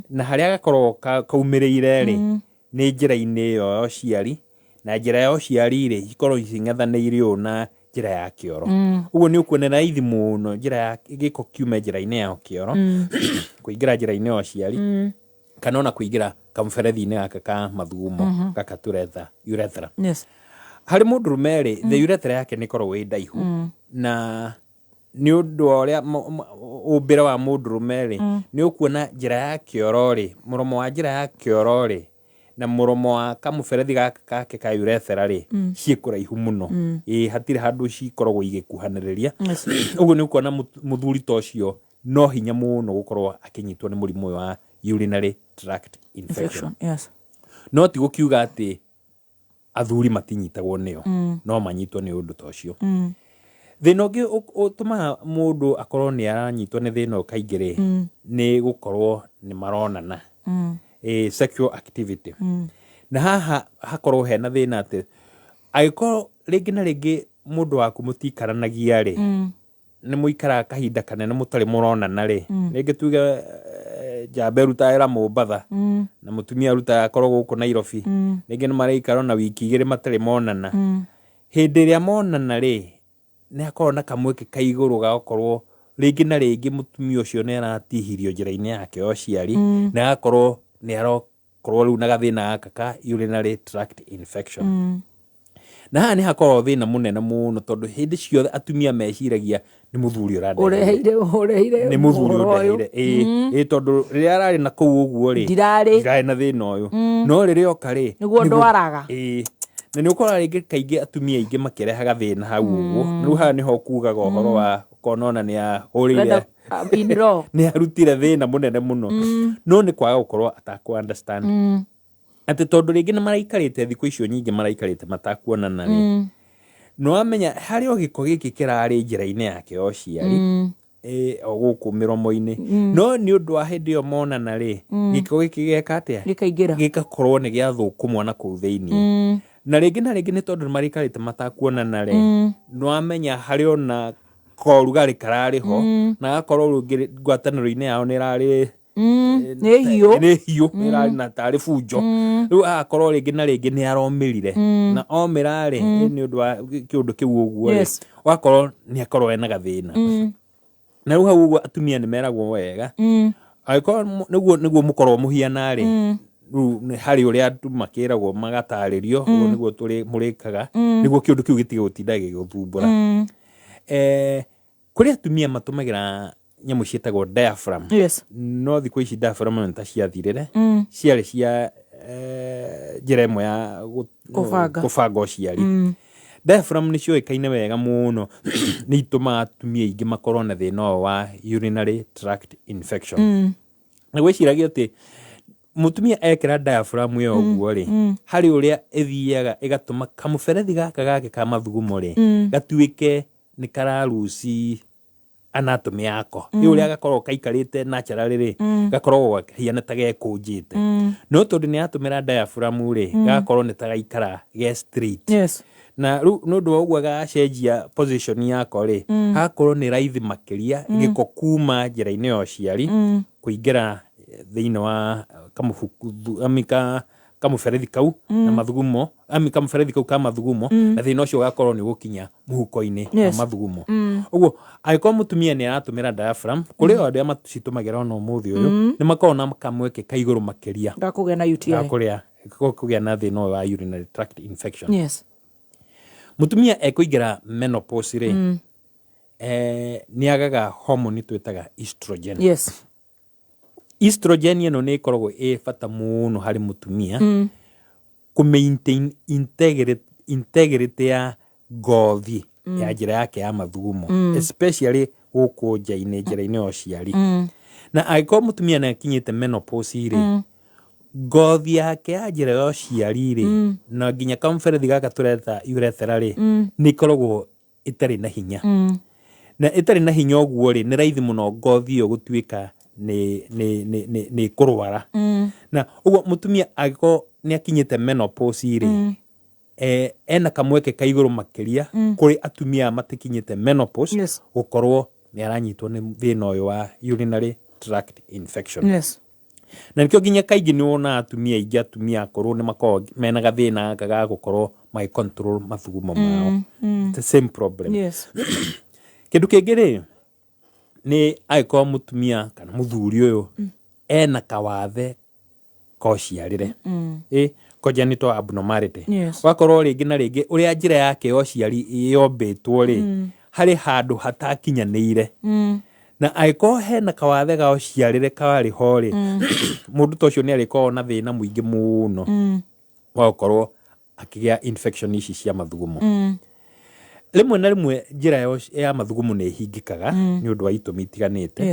Na harĩa gakoragwo kaumĩrĩire rĩ, nĩ njĩra-inĩ ĩyo ya ũciari, na njĩra ya ũciari rĩ, ikorwo cing'ethanĩire ũũ na njĩra ya kĩoro. Ũguo nĩ ũkuona raithi mũno njĩra ya gĩko kiume njĩra-inĩ ya kĩoro, kũingĩra njĩra-inĩ ya ũciari, kana ona kũingĩra kamũberethi-inĩ gaka ka mathugumo, gaka tũretha urethra. Yes. Harĩ mũndũrũme rĩ, the urethra yake nĩ ĩkoragwo ĩ ndaihu, na nĩ ũndũ wa ũrĩa ũmbĩre wa mũndũrũme rĩ, nĩ ũkuona njĩra ya kĩoro rĩ, mũromo wa njĩra ya kĩoro rĩ, na mũromo wa kamũberethi gaka kake ka urethra rĩ, ciĩ kũraihu mũno. Ĩ, hatirĩ handũ cikoragwo igĩkuhanĩrĩria. Yes. Ũguo nĩ ũkuona mũthuri ta ũcio no hinya mũno gũkorwo akĩnyitwo nĩ mũrimũ ũyũ wa urinary tract infection. Infection. Yes. No ti gũkiuga atĩ athuri matinyitagwo nĩyo, no manyitwo nĩ ũndũ ta ũcio. Thĩna ũngĩ ũtũmaga mũndũ akorwo nĩ aranyitwo nĩ thĩna ũyũ kaingĩ rĩ, nĩ gũkorwo nĩ maronana. Sexual activity. Na haha hakorwo hena thĩna atĩ angĩkorwo rĩngĩ na rĩngĩ mũndũ waku mũtikaranagia rĩ, nĩ mũikaraga kahinda kanene mũtarĩ mũronana rĩ, rĩngĩ tuge njamba ĩrutaga wĩra Mombatha, na mũtumia arutaga akorwo gũkũ Nairobi, rĩngĩ nĩ maraikara ona wiki igĩrĩ matarĩ monana. Hĩndĩ ĩrĩa monana rĩ, nĩ hakoragwo na kamweke ka igũrũ ga gũkorwo rĩngĩ na rĩngĩ mũtumia ũcio nĩ aratihirio njĩra-inĩ yake ya ũciari, na agakorwo nĩ arokorwo rĩu na gathĩna gaka ka urinary tract infection. Na haha nĩ hakoragwo thĩna mũnene mũno, tondũ hĩndĩ ciothe atumia meciragia nĩ mũthuri ũrandeheire. Ũreheire, ũreheire Nĩ mũthuri ũhoro ũyũ. ũndeheire, ĩĩ ĩĩ, tondũ rĩrĩa ararĩ na kũu ũguo rĩ, Ndirarĩ. Ndirarĩ na thĩna ũyũ. No rĩrĩa oka rĩ, Nĩguo ndwaraga. Ĩĩ, na nĩ ũkoraga rĩngĩ kaingĩ atumia aingĩ makĩrehaga thĩna hau ũguo. Rĩu haha nĩho kugaga ũhoro wa ũkona ona nĩ ahũrĩire Ũrenda, in-law. Nĩ arutire thĩna mũnene mũno, no nĩ kwaga gũkorwo atakũ understand atĩ tondũ rĩngĩ nĩ maraikarĩte thikũ icio nyingĩ maraikarĩte matakuonana rĩ, nĩ wamenya harĩ o gĩko gĩkĩ kĩrarĩ njĩra-inĩ yake ya ũciari, o gũkũ mĩromo-inĩ, no nĩ ũndũ wa hĩndĩ ĩyo monana rĩ, gĩko gĩkĩ gĩgeka atĩa? Gĩkaingĩra. Gĩgakorwo nĩ gĩathũkũmwo na kũu thĩinĩ. Na rĩngĩ na rĩngĩ nĩ tondũ nĩ maraikarĩte matakuonana rĩ, nĩ wamenya harĩ ona korugarĩ kararĩ ho, na gakorwo rĩngĩ ngwatanĩro-inĩ yao nĩ ĩrarĩ Nĩ hiũ. Nĩ hiũ, nĩ ĩrarĩ na tarĩ bunjo. Rĩu agakorwo rĩngĩ na rĩngĩ nĩ aromĩrire, na omĩra rĩ, nĩ ũndũ wa kĩũndũ kĩu ũguo rĩ, ũgakorwo nĩ akorwo ena gathĩna. Na rĩu hau ũguo atumia nĩ meragwo wega, angĩkorwo nĩguo mũkorwo mũhiana rĩ, rĩu nĩ harĩ ũrĩa andũ makĩragwo magatarĩrio, ũguo nĩguo tũrĩ mũrĩkaga nĩguo kĩũndũ kĩu gĩtige gũtinda gĩgĩgũthumbũra. Kũrĩ atumia matũmagĩra nyamũ ciĩtagwo diaphragm. No thikũ ici diaphragm nĩ ta ciathirire. Ciarĩ cia njĩra ĩmwe ya Kũbanga. Kũbanga ũciari. Diaphragm nĩ ciũĩkaine wega mũno nĩ itũmaga atumia aingĩ makorwo na thĩna ũyũ wa urinary tract infection. Na gwĩciragia atĩ mũtumia ekĩra diaphragm ĩyo ũguo rĩ, harĩ ũrĩa ĩthiaga ĩgatũma kamũberethi gaka gake ka mathugumo rĩ, gatuĩke nĩ kararuci anatomy yako. Ĩ ũrĩa gakoragwo kaikarĩte naturally rĩ, gakoragwo gahiana ta gekũnjĩte, no tondũ nĩ atũmĩra diaphragm rĩ, gagakorwo nĩ ta gaikara ge straight. Na rĩu nĩ ũndũ wa ũguo gacenjia position yako rĩ, hagakorwo nĩ raithi makĩria gĩko kuma njĩra-inĩ ya ũciari kũingĩra thĩinĩ wa kamũbuku ami ka kamũberethi kau na mathugumo, ami kamũberethi kau ka mathugumo, na thĩna ũcio ũgakorwo nĩ ũgũkinya mũhuko-inĩ wa mathugumo. Ũguo angĩkorwo mũtumia nĩ aratũmĩra diaphragm, kũrĩ o andũ arĩa macitũmagĩra ona ũmũthĩ ũyũ, nĩ makoragwo na kamweke ka igũrũ makĩria Ga kũgĩa na UTI. Ga kũrĩa kũgĩa na thĩna ũyũ wa urinary tract infection. Mũtumia ekũingĩra menopause rĩ, nĩ agaga hormone twĩtaga estrogen. Estrogen ĩno nĩ ĩkoragwo ĩ bata mũno harĩ mũtumia kũ maintain integrity ya ngothi ya njĩra yake ya mathugumo, especially gũkũ nja-inĩ, njĩra-inĩ ya ũciari. Na angĩkorwo mũtumia nĩ akinyĩte menopause rĩ, ngothi yake ya njĩra ya ũciari rĩ, na nginya kamũberethi gaka tũreta urethra rĩ, nĩ ĩkoragwo ĩtarĩ na hinya. Na ĩtarĩ na hinya ũguo rĩ, nĩ raithi mũno ngothi ĩyo gũtuĩka nĩ ĩkũrwara. Na ũguo mũtumia angĩkorwo nĩ akinyĩte menopause rĩ, ena kamweke ka igũrũ makĩria kũrĩ atumia aya matakinyĩte menopause gũkorwo nĩ aranyitwo nĩ thĩna ũyũ wa urinary tract infection. Na nĩkĩo nginya kaingĩ nĩ wonaga atumia aingĩ, atumia akũrũ, nĩ makoragwo mena gathĩna gaka ga gũkorwo magĩ control mathugumo mao. The same problem. Kĩndũ kĩngĩ rĩ, nĩ angĩkorwo mũtumia kana mũthuri ũyũ ena kawathe ka ũciarĩre, congenital abnormality, ũgakorwo rĩngĩ na rĩngĩ ũrĩa njĩra yake ya ũciari yombĩtwo rĩ, harĩ handũ hatakinyanĩire. Na angĩkorwo hena kawathe ga ũciarĩre karĩ ho rĩ, mũndũ ta ũcio nĩ arĩkoragwo na thĩna mũingĩ mũno wa gũkorwo akĩgĩa infection ici cia mathugumo. Rĩmwe na rĩmwe njĩra ya mathugumo nĩ ĩhingĩkaga nĩ ũndũ wa itũmi itiganĩte.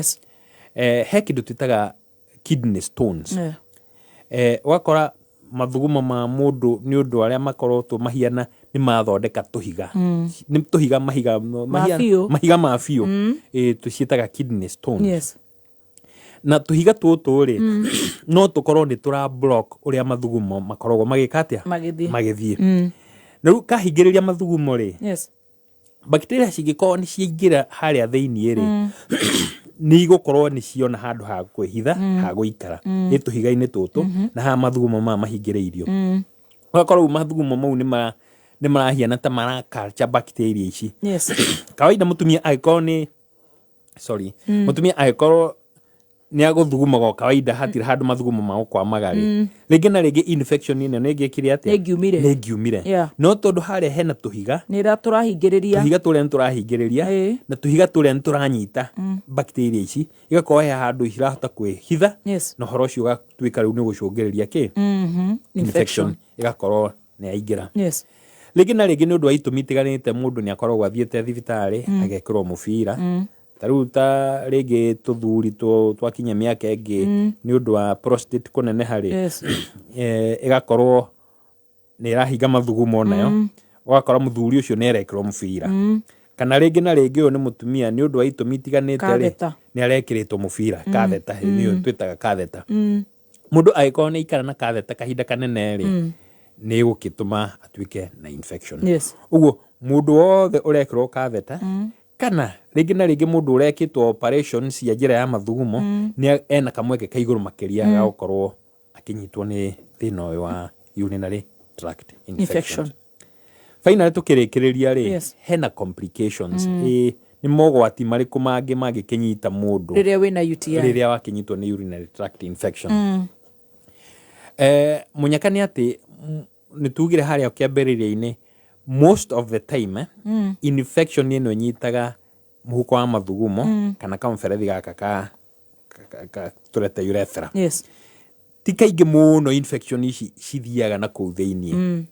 He kĩndũ twĩtaga kidney stones. Ũgakora mathugumo ma mũndũ nĩ ũndũ arĩa makorotwo mahiana nĩ mathondeka tũhiga, nĩ tũhiga mahiga biũ. Mahiga ma biũ. Tũciĩtaga kidney stones. Na tũhiga tũtũ rĩ, no tũkorwo nĩ tũra block ũrĩa mathugumo makoragwo magĩka atĩa? Magĩthiĩ. Magĩthiĩ. Na rĩu kahingĩrĩria mathugumo rĩ, bacteria cingĩkorwo nĩ ciaingĩra harĩa thĩiniĩ rĩ, nĩ igũkorwo nĩ ciona handũ ha kwĩhitha, ha gũikara nĩ tũhiga-inĩ tũtũ, na haha mathugumo maya mahingĩrĩirio. Ũgakorwo rĩu mathugumo mau nĩ marahiana ta mara culture bacteria ici. Kawaida mũtumia angĩkorwo nĩ, sorry, mũtumia angĩkorwo Nĩ agũthugumaga o kawaida, hatirĩ handũ mathugumo magũkwamaga rĩ, rĩngĩ na rĩngĩ infection ĩno nĩ ĩngĩkire atĩa? Nĩ ĩngiumire. Nĩ ĩngiumire. No tondũ harĩa hena tũhiga, Nĩ ĩra tũrahingĩrĩria. Tũhiga tũrĩa nĩ tũrahingĩrĩria, na tũhiga tũrĩa nĩ tũranyita bacteria ici, igakorwo he handũ irahota kwĩhitha, na ũhoro ũcio ũgatuĩka rĩu nĩ ũgũcũngĩrĩria kĩ? Infection ĩgakorwo nĩ yaingĩra. Rĩngĩ na rĩngĩ, nĩ ũndũ wa itũmi itiganĩte, mũndũ nĩ akoragwo athiĩte thibitarĩ, agekĩrwo mũbira. Ta rĩu ta rĩngĩ tũthuri twakinya mĩaka ĩngĩ, nĩ ũndũ wa prostate kũneneha rĩ, ĩgakorwo nĩ ĩrahinga mathugumo nayo, ũgakora mũthuri ũcio nĩ arekĩrwo mũbira. Kana rĩngĩ na rĩngĩ ũyũ nĩ mũtumia, nĩ ũndũ wa itũmi itiganĩte rĩ, Catheter. Nĩ arekĩrĩtwo mũbira, catheter, nĩyo twĩtaga catheter. Mũndũ angĩkorwo nĩ aikara na catheter kahinda kanene rĩ, nĩ ĩgũgĩtũma atuĩke na infection. Ũguo mũndũ wothe ũrekĩrwo catheter, kana rĩngĩ na rĩngĩ mũndũ ũrekĩtwo operation cia njĩra ya mathugumo, nĩ ena kamweke ka igũrũ makĩria ga gũkorwo akĩnyitwo nĩ thĩna ũyũ wa urinary tract infection. Infection. Finally, tũkĩrĩkĩrĩria rĩ, hena complications. Ĩ, nĩ mogwati marĩkũ mangĩ mangĩkĩnyita mũndũ rĩrĩa wĩna UTI? Rĩrĩa wakĩnyitwo nĩ urinary tract infection? Mũnyaka nĩ atĩ nĩ tugire harĩa kĩambĩrĩria-inĩ, most of the time, infection ĩno ĩnyitaga mũhuko wa mathugumo, kana kamũberethi gaka ka tũreta urethra. Ti kaingĩ mũno infection ici cithiaga na kũu thĩiniĩ.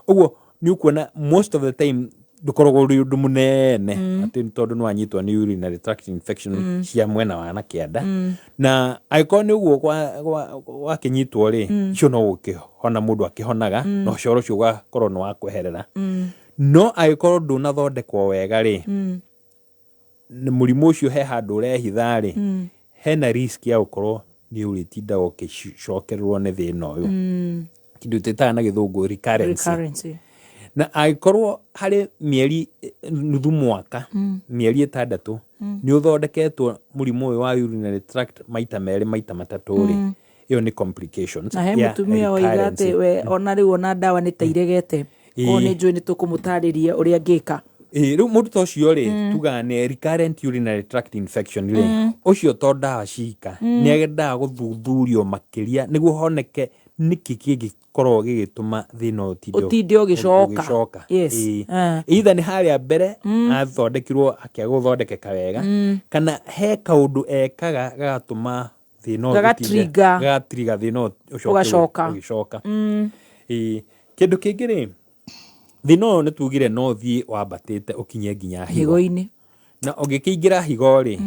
Ũguo nĩ ũkuona most of the time ndũkoragwo ũrĩ ũndũ mũnene, atĩ tondũ nĩ wanyitwo nĩ urinary tract infection cia mwena wa na kĩanda. Na angĩkorwo nĩ ũguo wakĩnyitwo rĩ, icio no gũkĩhona mũndũ akĩhonaga, na ũcoro ũcio ũgakorwo nĩ wa kweherera. No angĩkorwo ndũnathondekwo wega rĩ, nĩ mũrimũ ũcio he handũ ũrehitha rĩ, hena risk ya gũkorwo nĩ ũrĩtindaga ũgĩcokererwo nĩ thĩna ũyũ, kĩndũ twĩtaga na gĩthũngũ recurrence. Recurrence. Na angĩkorwo harĩ mĩeri nuthu mwaka, mĩeri 6, nĩ ũthondeketwo mũrimũ ũyũ wa urinary tract maita 2, maita 3 rĩ, ĩyo nĩ complications Na he ya mũtumia waiga recurrence. atĩ we ona rĩu ona ndawa nĩ ta iregete. Koguo nĩ njũĩ nĩ tũkũmũtarĩria ũrĩa angĩka. Ĩĩ, rĩu mũndũ ta ũcio rĩ, tugaga nĩ recurrent urinary tract infection rĩ, ũcio to ndawa cika, nĩ endaga gũthuthurio makĩria nĩguo honeke nĩkĩ kĩngĩkorwo gĩgĩtũma thĩna ũyũ ũtinde Ũtinde ũgĩcoka. Ũgĩcoka. Ĩĩ. Either nĩ harĩa mbere athondekirwo akĩaga gũthondekeka wega, kana he kaũndũ ekaga gagatũma thĩna ũyũ Gagatrigger. Gagatrigger thĩna ũyũ ũcoke Ũgacoka. Ũgĩcoka. Ĩĩ. Kĩndũ kĩngĩ rĩ, thĩna ũyũ nĩ tugire no ũthiĩ wambatĩte ũkinye nginya higo. Higo-inĩ. Na ũngĩkĩingĩra higo rĩ,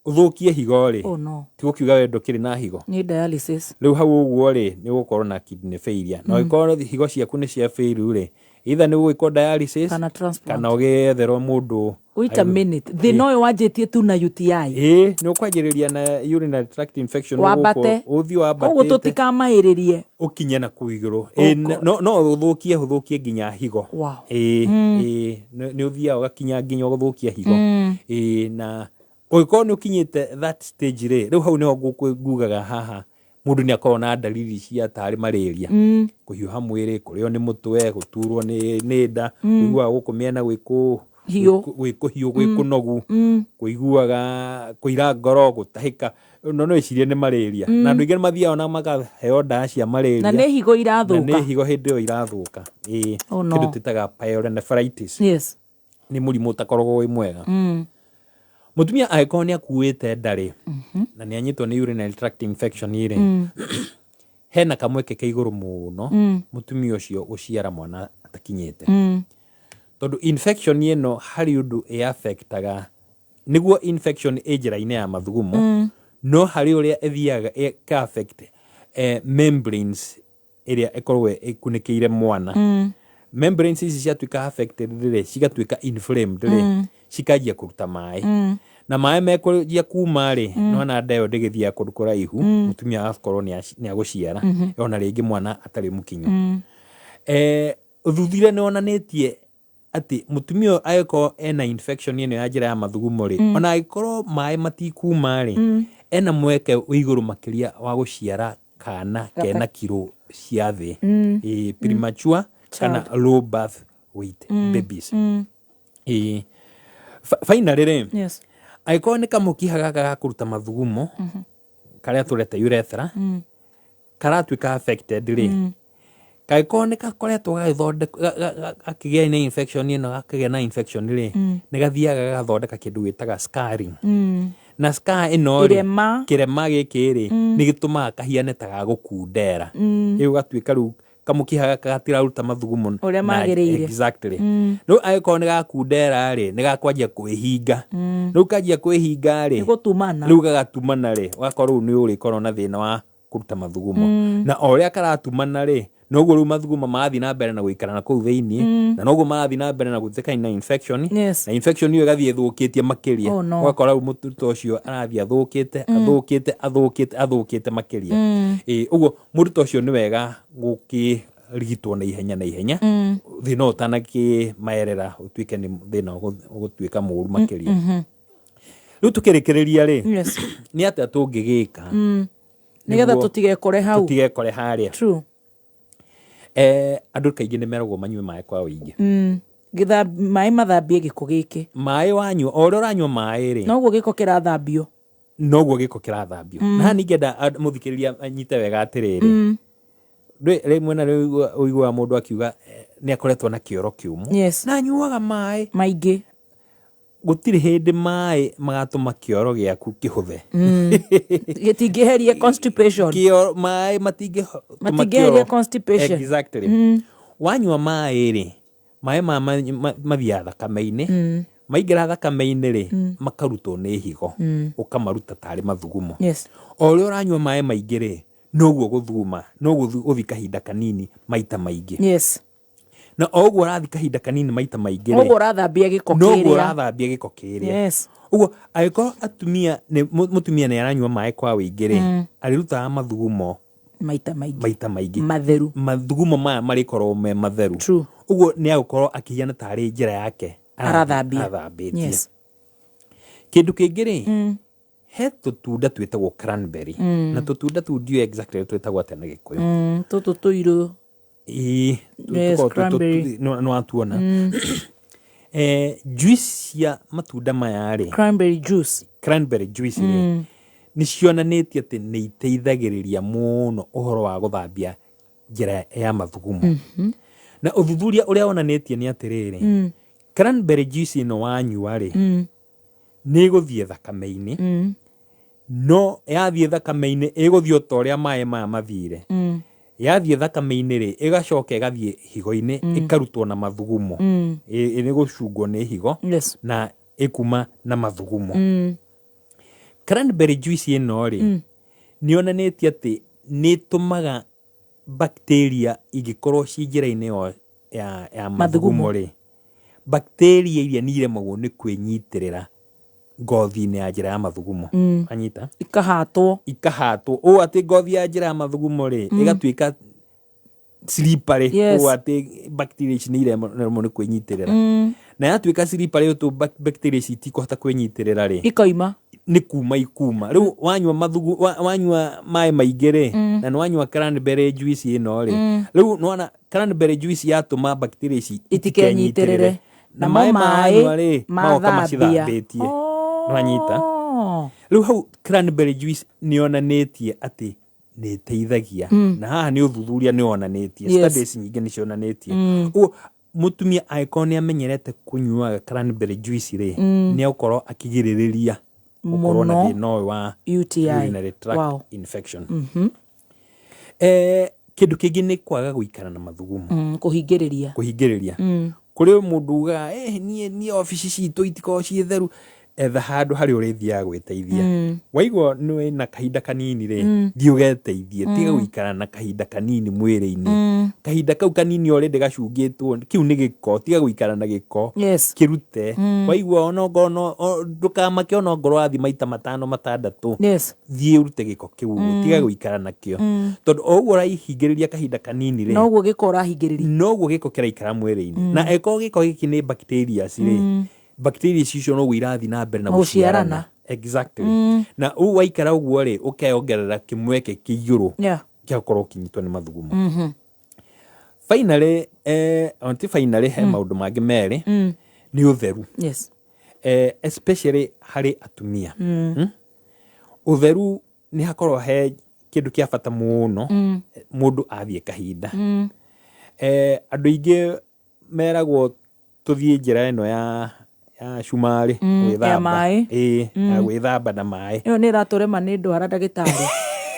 ũthũkie higo rĩ, Oh no. ti gũkiuga we ndũkĩrĩ na higo. Nĩ dialysis. Rĩu hau ũguo rĩ, nĩ ũgũkorwo na kidney failure, na ũngĩkorwo higo ciaku nĩ cia fail rĩ, either nĩ ũgwĩkwo dialysis Kana transplant. Kana ũgĩetherwo mũndũ. Wait a minute. Thĩna ũyũ wanjĩtie tu na UTI. Ĩĩ, nĩ ũkwanjĩrĩria na urinary tract infection Wambate. Ũthiĩ Koguo wambatĩte tũtikamaĩrĩrie. Ũkinye na kũu igũrũ. Oh Ĩĩ, God. no ũthũkie nginya higo. Ĩĩ, ĩĩ, nĩ ũthiaga ũgakinya nginya ũgũthũkia higo. Ĩĩ, na ũngĩkorwo nĩ ũkinyĩte that stage rĩ, rĩu hau nĩho ngugaga haha mũndũ nĩ akoragwo na dalili cia tarĩ malaria, kũhiũha mwĩrĩ, kũrĩo nĩ mũtwe, gũturwo nĩ nda, kũiguaga gũkũ mĩena gwĩ Hiũ. Gwĩ kũhiũ, gwĩ kũnogu, kũiguaga kũira ngoro, gũtahĩka, no no ĩcirie nĩ malaria. Na andũ aingĩ nĩ mathiaga na makaheo ndawa cia malaria, Na nĩ higo na irathũka. Nĩ higo hĩndĩ ĩyo irathũka. Ĩĩ. Oh, no. Kĩndũ twĩtaga pyelonephritis. Nĩ mũrimũ ũtakoragwo wĩ mwega. Mũtumia angĩkorwo nĩ akuĩte nda rĩ, na nĩ anyitwo nĩ urinary tract infection rĩ, hena kamweke ka igũrũ mũno mũtumia ũcio gũciara mwana atakinyĩte, tondũ infection ĩno harĩ ũndũ ĩ-affectaga. Nĩguo infection ĩ njĩra-inĩ ya mathugumo, no harĩ ũrĩa ĩthiaga ĩka affect membranes ĩrĩa ĩkoragwo ĩkunĩkĩire mwana. Membranes ici ciatuĩka affected rĩ, cigatuĩka inflamed rĩ, cikanjia kũruta maĩ, na maĩ mekũnjia kuma rĩ, nĩwona nda ĩyo ndĩgĩthiaga kũndũ kũraihu, mũtumia agakorwo nĩ agũciara ona rĩngĩ mwana atarĩ mũkinyu. Ũthuthuria nĩ wonanĩtie atĩ mũtumia ũyũ angĩkorwo ena infection ĩno ya njĩra ya mathugumo rĩ, ona angĩkorwo maĩ matikuma rĩ, ena mweke wĩ igũrũ makĩria wa gũciara kana kena kiro cia thĩ. Ĩĩ, premature kana low birth weight babies. Ĩĩ. Finally rĩ, Angĩkorwo nĩ kamũkiha gaka ga kũruta mathugumo karĩa tũreta urethra karatuĩka affected rĩ, kangĩkorwo nĩ gakoretwo gagĩthondeka gakĩgĩa na infection ĩno, gakĩgĩa na infection rĩ, nĩ gathiaga gagathondeka kĩndũ gĩtaga scarring. Na scar ĩno rĩ, Kĩrema. Kĩrema gĩkĩ rĩ, nĩ gĩtũmaga kahiane ta gagũkundera. Rĩu gatuĩka rĩu kamũkiha gaka gatiraruta mathugumo Ũrĩa magĩrĩire. Exactly. Rĩu angĩkorwo nĩ gakundera rĩ, nĩ gakwanjia kwĩhinga. Rĩu kanjia kwĩhinga rĩ, Nĩ gũtumana. Rĩu gagatumana rĩ, ũgakorwo rĩu nĩ ũrĩkorwo na thĩna wa kũruta mathugumo. Na o ũrĩa karatumana rĩ, noguo rĩu mathugumo marathiĩ na mbere na gũikara na kũu thĩinĩ, na noguo marathiĩ na mbere na gũtuĩka na infection. Na infection ĩyo ĩgathiĩ ĩthũkĩtie makĩria. Oh, no. Ũgakora rĩu mũtutũ ũcio arathiĩ athũkĩte, athũkĩte, athũkĩte, athũkĩte makĩria. Ĩĩ, ũguo mũndũ ta ũcio nĩ wega gũkĩrigitwo na ihenya na ihenya, thĩna ũyũ ũtanakĩmaerera ũtuĩke nĩ thĩna ũgũtuĩka mũru makĩria. Rĩu tũkĩrĩkĩrĩria rĩ, nĩ atĩa tũngĩgĩka Nĩgetha nĩguo tũtigekore hau? Tũtigekore harĩa. True. Andũ kaingĩ nĩ meragwo manyue maĩ kwa ũingĩ. Getha maĩ mathambie gĩko gĩkĩ. Maĩ wanyua, o ũrĩa ũranyua maĩ rĩ, noguo gĩko kĩrathambio. Noguo gĩko kĩrathambio. Na haha ningĩenda mũthikĩrĩria anyite wega atĩrĩrĩ, rĩmwe na rĩmwe ũiguaga mũndũ akiuga nĩ akoretwo na kĩoro kĩũmũ na anyuaga maĩ maingĩ. Gũtirĩ hĩndĩ maĩ magatũma kĩoro gĩaku kĩhũthe. Gĩtingĩheria constipation. Kĩoro, maĩ matingĩtũma Matingĩheria kĩoro. constipation. Exactly. Wanyua maĩ rĩ, maĩ maya mathiaga thakame-inĩ. Maingĩra thakame-inĩ rĩ, makarutwo nĩ higo. Ũkamaruta tarĩ mathugumo. O ũrĩa ũranyua maĩ maingĩ rĩ, noguo gũthuguma, noguo gũthiĩ kahinda kanini maita maingĩ. Na o ũguo ũrathiĩ kahinda kanini maita maingĩ rĩ, Noguo ũrathambia gĩko noguo kĩrĩa. Ũrathambia gĩko kĩrĩa. Ũguo angĩkorwo atumia nĩ mũtumia nĩ aranyua maĩ kwa ũingĩ rĩ, arĩrutaga mathugumo maita maingĩ, maita maingĩ matheru. Mathugumo maya marĩkorwo me matheru. True. Ũguo nĩ agũkorwo akĩhiana tarĩ njĩra yake Arathambia. Arathambĩtie. Kĩndũ kĩngĩ rĩ, he tũtunda twĩtagwo cranberry. Na tũtunda tũu ndiũĩ exactly twĩtagwo atĩa na Gĩkũyũ. Tũtũ tũirũ. Ĩĩ, Yes, tũkoragwo cranberry. Nĩ watuona. Juice cia matunda maya rĩ, Cranberry juice. Cranberry juice rĩ, nĩ cionanĩtie atĩ nĩ iteithagĩrĩria mũno ũhoro wa gũthambia njĩra ya mathugumo. Na ũthuthuria ũrĩa wonanĩtie nĩ atĩrĩrĩ, cranberry juice ĩno wanyua rĩ, nĩ ĩgũthiĩ thakame-inĩ. No yathiĩ thakame-inĩ ĩgũthiĩ o ta ũrĩa maĩ maya mathire. Yathiĩ thakame-inĩ rĩ, ĩgacoka ĩgathiĩ higo-inĩ, ĩkarutwo na mathugumo. Nĩ gũcungwo nĩ higo na ĩkuma na mathugumo. Cranberry juice ĩno rĩ, nĩ yonanĩtie atĩ nĩ ĩtũmaga bacteria ingĩkorwo ci njĩra-inĩ ĩyo ya mathugumo rĩ, bacteria iria nĩ iremagwo nĩ kwĩnyitĩrĩra ngothi-inĩ ya njĩra ya mathugumo. Anyita? Ikahatwo. Ikahatwo. Ũũ atĩ ngothi ya njĩra ya mathugumo rĩ, ĩgatuĩka slippery. Ũũ atĩ bacteria ici nĩ iremwo nĩ kwĩnyitĩrĩra. Na yatuĩka slippery ũũ bacteria ici itikũhota kwĩnyitĩrĩra rĩ, Ikoima. Nĩ kuma ikuma. Rĩu wanyua mathugu, wanyua maĩ maingĩ rĩ, na nĩ wanyua cranberry juice ĩno rĩ, rĩu nĩwona cranberry juice yatũma bacteria ici Itikenyitĩrĩre. itikenyitĩrĩre. Na Namo maĩ maĩ manyua rĩ, magoka mathambia. macithambĩtie. Nĩwanyita? Rĩu hau cranberry juice nĩ yonanĩtie atĩ nĩ ĩteithagia. Na haha nĩ ũthuthuria nĩ wonanĩtie. Studies nyingĩ nĩ cionanĩtie. Ũguo mũtumia angĩkorwo nĩ amenyerete kũnyuaga cranberry juice rĩ, nĩ egũkorwo akĩgirĩrĩria gũkorwo na Mũno. thĩna ũyũ wa UTI. Urinary tract infection. Kĩndũ kĩngĩ nĩ kwaga gũikara na mathugumo. Kũhingĩrĩria. Kũhingĩrĩria. Kũrĩ mũndũ ugaga, niĩ obici citũ itikoragwo ciĩ theru. Etha handũ harĩa ũrĩthiaga gwĩteithia. Waigua nĩ na kahinda kanini rĩ, thiĩ ũgeteithie. Tiga gũikara na kahinda kanini mwĩrĩ-inĩ. Kahinda kau kanini already gacungĩtwo, kĩu nĩ gĩko, tiga gũikara na gĩko. Kĩrute. Waigua ona ongorwo no, ndũkamake ona ongorwo wathiĩ maita matano matandatũ. Thiĩ ũrute gĩko kĩu ũguo, tiga gũikara nakĩo. Tondũ o ũguo ũraihingĩrĩria kahinda kanini rĩ, Noguo gĩko ũrahingĩrĩria. Noguo gĩko kĩraikara mwĩrĩ-inĩ. Na angĩkorwo gĩko gĩkĩ nĩ bacteria rĩ, bacteria icio noguo irathiĩ na mbere na Gũciarana. gũciarana. Exactly. Na ũguo waikara ũguo rĩ, ũkeyongerera kĩmweke kĩiyũrũ kĩa gũkorwo ũkĩnyitwo nĩ mathugumo. Finally, on ti finally, he maũndũ mangĩ merĩ, nĩ ũtheru. Especially harĩ atumia. Ũtheru nĩ hakorwo he kĩndũ kĩa bata mũno mũndũ athiĩ kahinda. Andũ aingĩ meragwo tũthiĩ njĩra ĩno ya cumarĩ Ya gwĩthamba. maĩ. Ĩĩ, ya gwĩthamba na maĩ. Ĩyo nĩ ĩratũrema nĩ ndwara ndagĩtarĩ.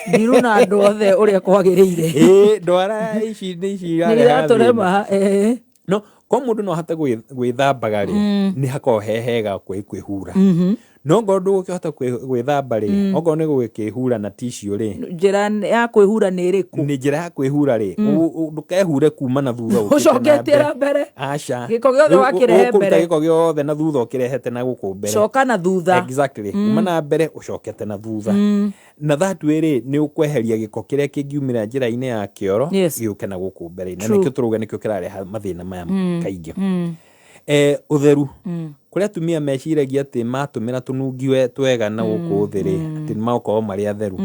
Ndiru na andũ othe ũrĩa kwagĩrĩire. Ĩĩ, ndwara ici nĩ ici Nĩ irarehaga thĩna. iratũrema eh. No ko mũndũ no ahote gwĩthambaga rĩ, nĩ hakoragwo he hega kwĩhura. No ngorwo ndũgũkĩhota gwĩthamba rĩ, okorwo nĩ gũgĩkĩhura na tissue rĩ, Njĩra ya kwĩhura nĩ ĩrĩkũ? Nĩ njĩra ya kwĩhura rĩ, ndũkehure kuma na thutha ũkĩte na Ũcoketie na mbere. Aca. Gĩko gĩothe Rĩu wakĩrehe ũkũruta mbere. Gĩko gĩothe na thutha ũkĩrehete na gũkũ mbere. Coka na thutha. Exactly. Kuma na mbere ũcokete na thutha. Na that way rĩ, nĩ ũkweheria gĩko kĩrĩa kĩngiumĩra njĩra-inĩ ya kĩoro gĩũke na gũkũ mbere. Na nĩkĩo tũrauga nĩkĩo kĩrareha mathĩna maya kaingĩ. Ũtheru. Kũrĩ atumia meciragia atĩ matũmĩra tũnungi twega na gũkũ thĩ rĩ, atĩ nĩ magũkorwo marĩ atheru.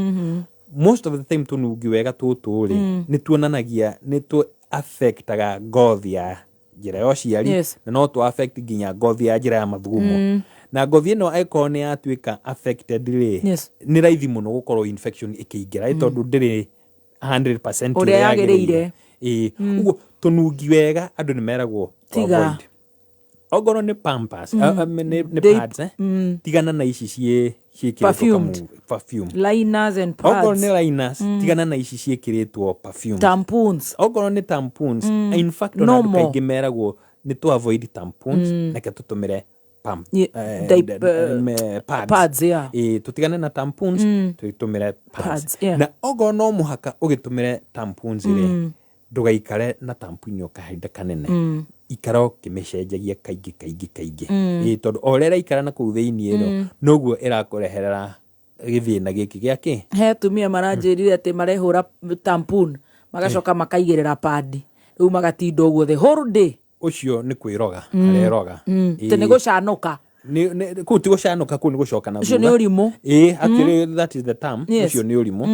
Most of the time tũnungi wega tũtũ rĩ, nĩ tuonanagia nĩ tũ affectaga ngothi ya njĩra ya ũciari, na no tũ affect nginya ngothi ya njĩra ya mathugumo. Na ngothi ĩno angĩkorwo nĩ yatuĩka affected rĩ, nĩ raithi mũno gũkorwo infection ĩkĩingĩra, tondũ ndĩrĩ 100% ũrĩa yagĩrĩire. Ĩĩ, ũguo tũnungi wega andũ nĩ meragwo to Tiga. avoid. Ongorwo nĩ pampers, nĩ pads, tigana na ici ciĩkĩrĩtwo Perfumed. Perfume. Liners and Ongorwo pads. nĩ liners, tigana na ici ciĩkĩrĩtwo perfume. Tampons. Ongorwo nĩ tampons, in fact ona No andũ more. kaingĩ meragwo nĩ tũ avoid tampons, reke tũtũmĩre pump, pads. Pads, yeah. Ĩĩ, tũtigane na tampons, tũtũmĩre pads. Pads, yeah. Na ongorwo no mũhaka ũgĩtũmĩre tampons rĩ, ndũgaikare na tampon ĩyo kahinda kanene. Ikara ũkĩmĩcenjagia kaingĩ kaingĩ kaingĩ. Ĩĩ, tondũ o ũrĩa ĩraikara na kũu thĩiniĩ rĩ, noguo ĩrakũreherera gĩthĩna gĩkĩ gĩa kĩ. He atumia maranjĩrire atĩ marehũra tampon magacoka makaigĩrĩra padi, rĩu magatinda ũguo the whole day. Ũcio nĩ kwĩroga areroga. Atĩ nĩ gũcanũka. Kũu ti gũcanũka, kũu nĩ gũcoka na Ũcio nĩ thutha. ũrimũ. Ĩĩ, actually that is the term. Ũcio nĩ ũrimũ.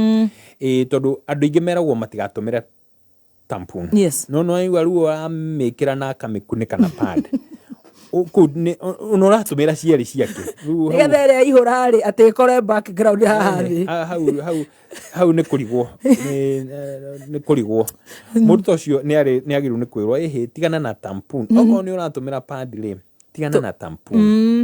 Ĩĩ, tondũ andũ aingĩ meragwo matigatũmĩre tampon. No no aigua ruo amĩkĩra na akamĩkunĩka na pad. Kũu nĩ ona ũratũmĩra cierĩ ciake. Rĩu hau- Nĩgetha ĩrĩa ihũra rĩ atĩ ĩkore background haha thĩ. Hau nĩ kũrigwo. Nĩ kũrigwo. Mũndũ ta ũcio nĩ agĩrĩirwo nĩ kwĩrwo, ĩhĩ, tigana na tampon. Okorwo nĩ ũratũmĩra pad rĩ, tigana na tampon.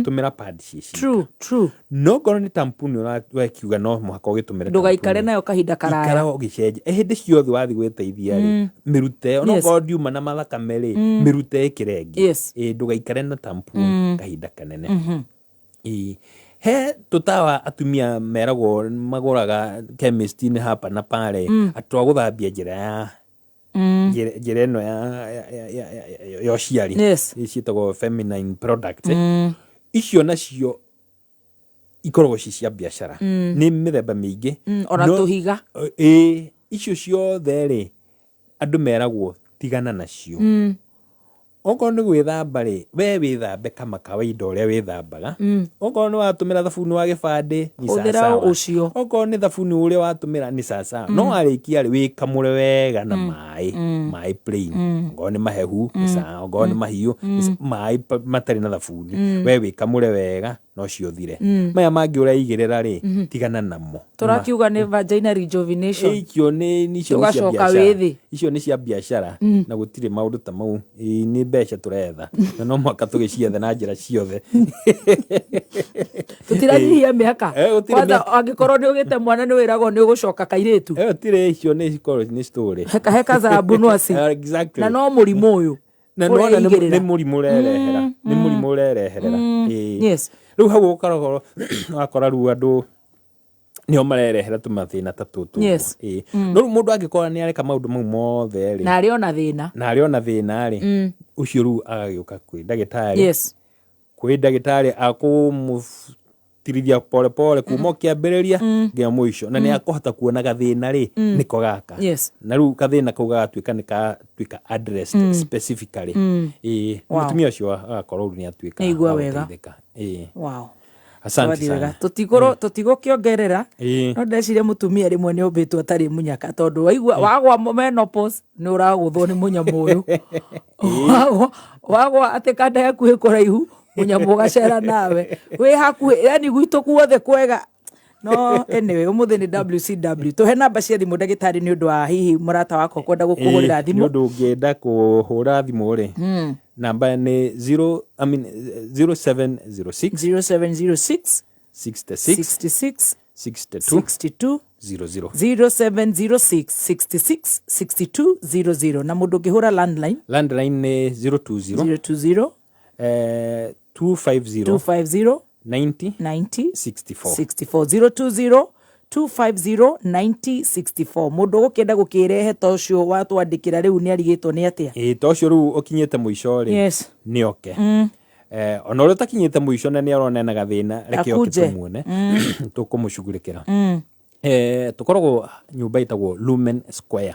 Tũmĩra pad ciĩ cika. True, true. No ngorwo nĩ tampon wekiuga no mũhaka ũgĩtũmĩre Ndũgaikare tampon. nayo kahinda karaya. Ikara ũgĩcenjia. Hĩndĩ ciothe wathiĩ gwĩteithia rĩ, mĩrute. Ona okorwo ndiuma na mathakame rĩ, mĩrute ĩkĩre ĩngĩ. Ĩĩ, ndũgaikare na tampon kahinda kanene. Ĩĩ. He tũtawa atumia meragwo magũraga chemist-inĩ hapa na pale, atĩ twa gũthambia njĩra ya njĩra ĩno ya ũciari. Ciĩtagwo feminine products. Icio nacio ikoragwo ci cia biacara. Nĩ mĩthemba mĩingĩ. Ona tũhiga. Ĩĩ, icio ciothe rĩ, andũ meragwo tigana nacio. Okorwo nĩ gwĩthamba rĩ, we wĩthambe kama kawaida ũrĩa wĩthambaga. Okorwo nĩ watũmĩra thabuni wa gĩbandĩ, nĩ Hũthĩra sawasawa. ũcio. Okorwo nĩ thabuni ũrĩa watũmĩra, nĩ sawasawa. No warĩkia rĩ, wĩkamũre wega na maĩ, maĩ plain. Okorwo nĩ mahehu, nĩ sawa. Okorwo nĩ mahiũ, nĩ maĩ matarĩ na thabuni. We wĩkamũre wega, na ũcio ũthire. Maya mangĩ ũreigĩrĩra rĩ, tigana namo. Tũrakiuga nĩ vagina rejuvenation. Icio nĩ icio nĩ cia Tũgacoka biacara. wĩthĩ. Icio nĩ cia biacara, na gũtirĩ maũndũ ta mau. Ĩĩ, nĩ mbeca tũretha. Na no mũhaka tũgĩciethe na njĩra ciothe. Tũtiranyihia mĩaka. Gũtirĩ Kwanza mĩaka. angĩkorwo nĩ ũgĩte mwana nĩ wĩragwo nĩ ũgũcoka kairĩtu. Gũtirĩ, icio nĩ cikorwo nĩ story. Heka heka za mbunwasi. Exactly. Na no mũrimũ ũyũ. Na nĩwona Ũreigĩrĩra. nĩ mũrimũ ũrerehera. Nĩ mũrimũ ũrereherera. Ĩĩ. Rĩu hau ũkarogoro, wakora rĩu andũ nĩo marerehera tũmathĩna ta tũtũ. Ĩĩ. No rĩu mũndũ angĩkorwo nĩ areka maũndũ mau mothe rĩ, Na arĩ ona thĩna. Na arĩ ona thĩna rĩ, ũcio rĩu agagĩũka kwĩ ndagĩtarĩ. Kwĩ ndagĩtarĩ akũmũtirithia pole pole kuma ũkĩambĩrĩria nginya mũico, na nĩ akũhota kuona gathĩna rĩ, nĩko gaka. Na rĩu gathĩna kau gagatuĩka nĩ gatuĩka addressed specifically. Ĩĩ, mũtumia ũcio agakorwo rĩu nĩ atuĩka Nĩ aigua wa wega. gũteithĩka. Ĩĩ. Asante Twathiĩ wega. sana. Tũtigũkĩongerera. No ndeciria mũtumia rĩmwe nĩ ũmbĩtwo atarĩ mũnyaka, tondũ waigua wagwa menopause nĩ ũragũthwo nĩ mũnyamũ ũyũ. Wagwa atĩ kanda yaku ĩ kũraihu, Mũnyamũ ũgacera nawe wĩ hakuhĩ, yani gwitũ guothe kwega. No anyway, ũmũthĩ nĩ WCW. Tũhe namba cia thimũ, ndagĩtarĩ, nĩ ũndũ wa hihi mũrata wakwa kwenda gũkũhũrĩra Nĩ thimũ. ũndũ ũngĩenda kũhũra thimũ rĩ, namba nĩ 0, I mean, 0706 0706 66 66 62 62 00. 0706 66 62 00. Na mũndũ ũngĩhũra landline? Landline nĩ 020 020 250 250 90 90 64. 64. 020 250 90 64. Mũndũ ũgũkĩenda gũkĩrehe ta ũcio watwandĩkĩra rĩu nĩ arigĩtwo nĩ atĩa? Ĩĩ, ta ũcio rĩu ũkinyĩte mũico rĩ, nĩ oke. Ona ũrĩa ũtakinyĩte mũico na nĩ arona ena gathĩna, reke oke Akuje. tũmuone, tũkũmũcugurĩkĩra. Tũkoragwo nyũmba ĩtagwo Lumen Square.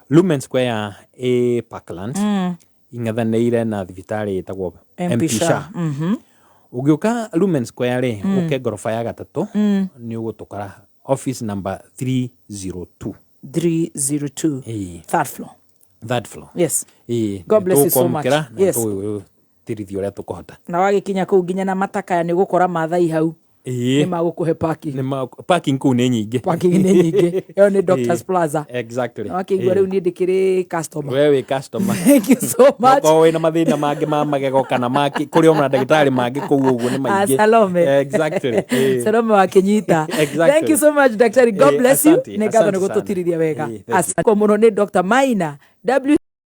Lumen Square ĩ Parklands, ing'ethanĩire na thibitarĩ ĩtagwo MP MP Shah. Shah. Ũgĩũka Lumen Square rĩ, ũke ngoroba ya gatatũ, nĩ ũgũtũkora office number 302. 302. Ĩĩ. Third floor. Third floor. Yes. Ĩĩ. God bless you so much. Nĩtũkwamũkĩra na tũgũgũtirithia ũrĩa tũkũhota. Na wagĩkinya kũu nginya na matakaya nĩ ũgũkora Maathai hau. Ĩĩ. Nĩ magũkũhe parking. Parking kũu nĩ nyingĩ. Parking nĩ nyingĩ. Ĩyo nĩ Doctors Plaza. Exactly. Na wakĩigua rĩu niĩ ndĩkĩrĩ customer. We wĩ customer. Thank you so much. Okorwo wĩna mathĩna mangĩ ma magego kana ma kũrĩ ona ndagĩtarĩ mangĩ kũu ũguo nĩ Ah, maingĩ. Salome. Exactly. Ĩĩ. Salome wakĩnyita. Exactly. Thank you so much, Daktari. God bless you. Asante, Nĩ ngatho nĩ asante sana. gũtũtirithia wega. Thank you. Asante mũno. Nĩ Dr. Maina W.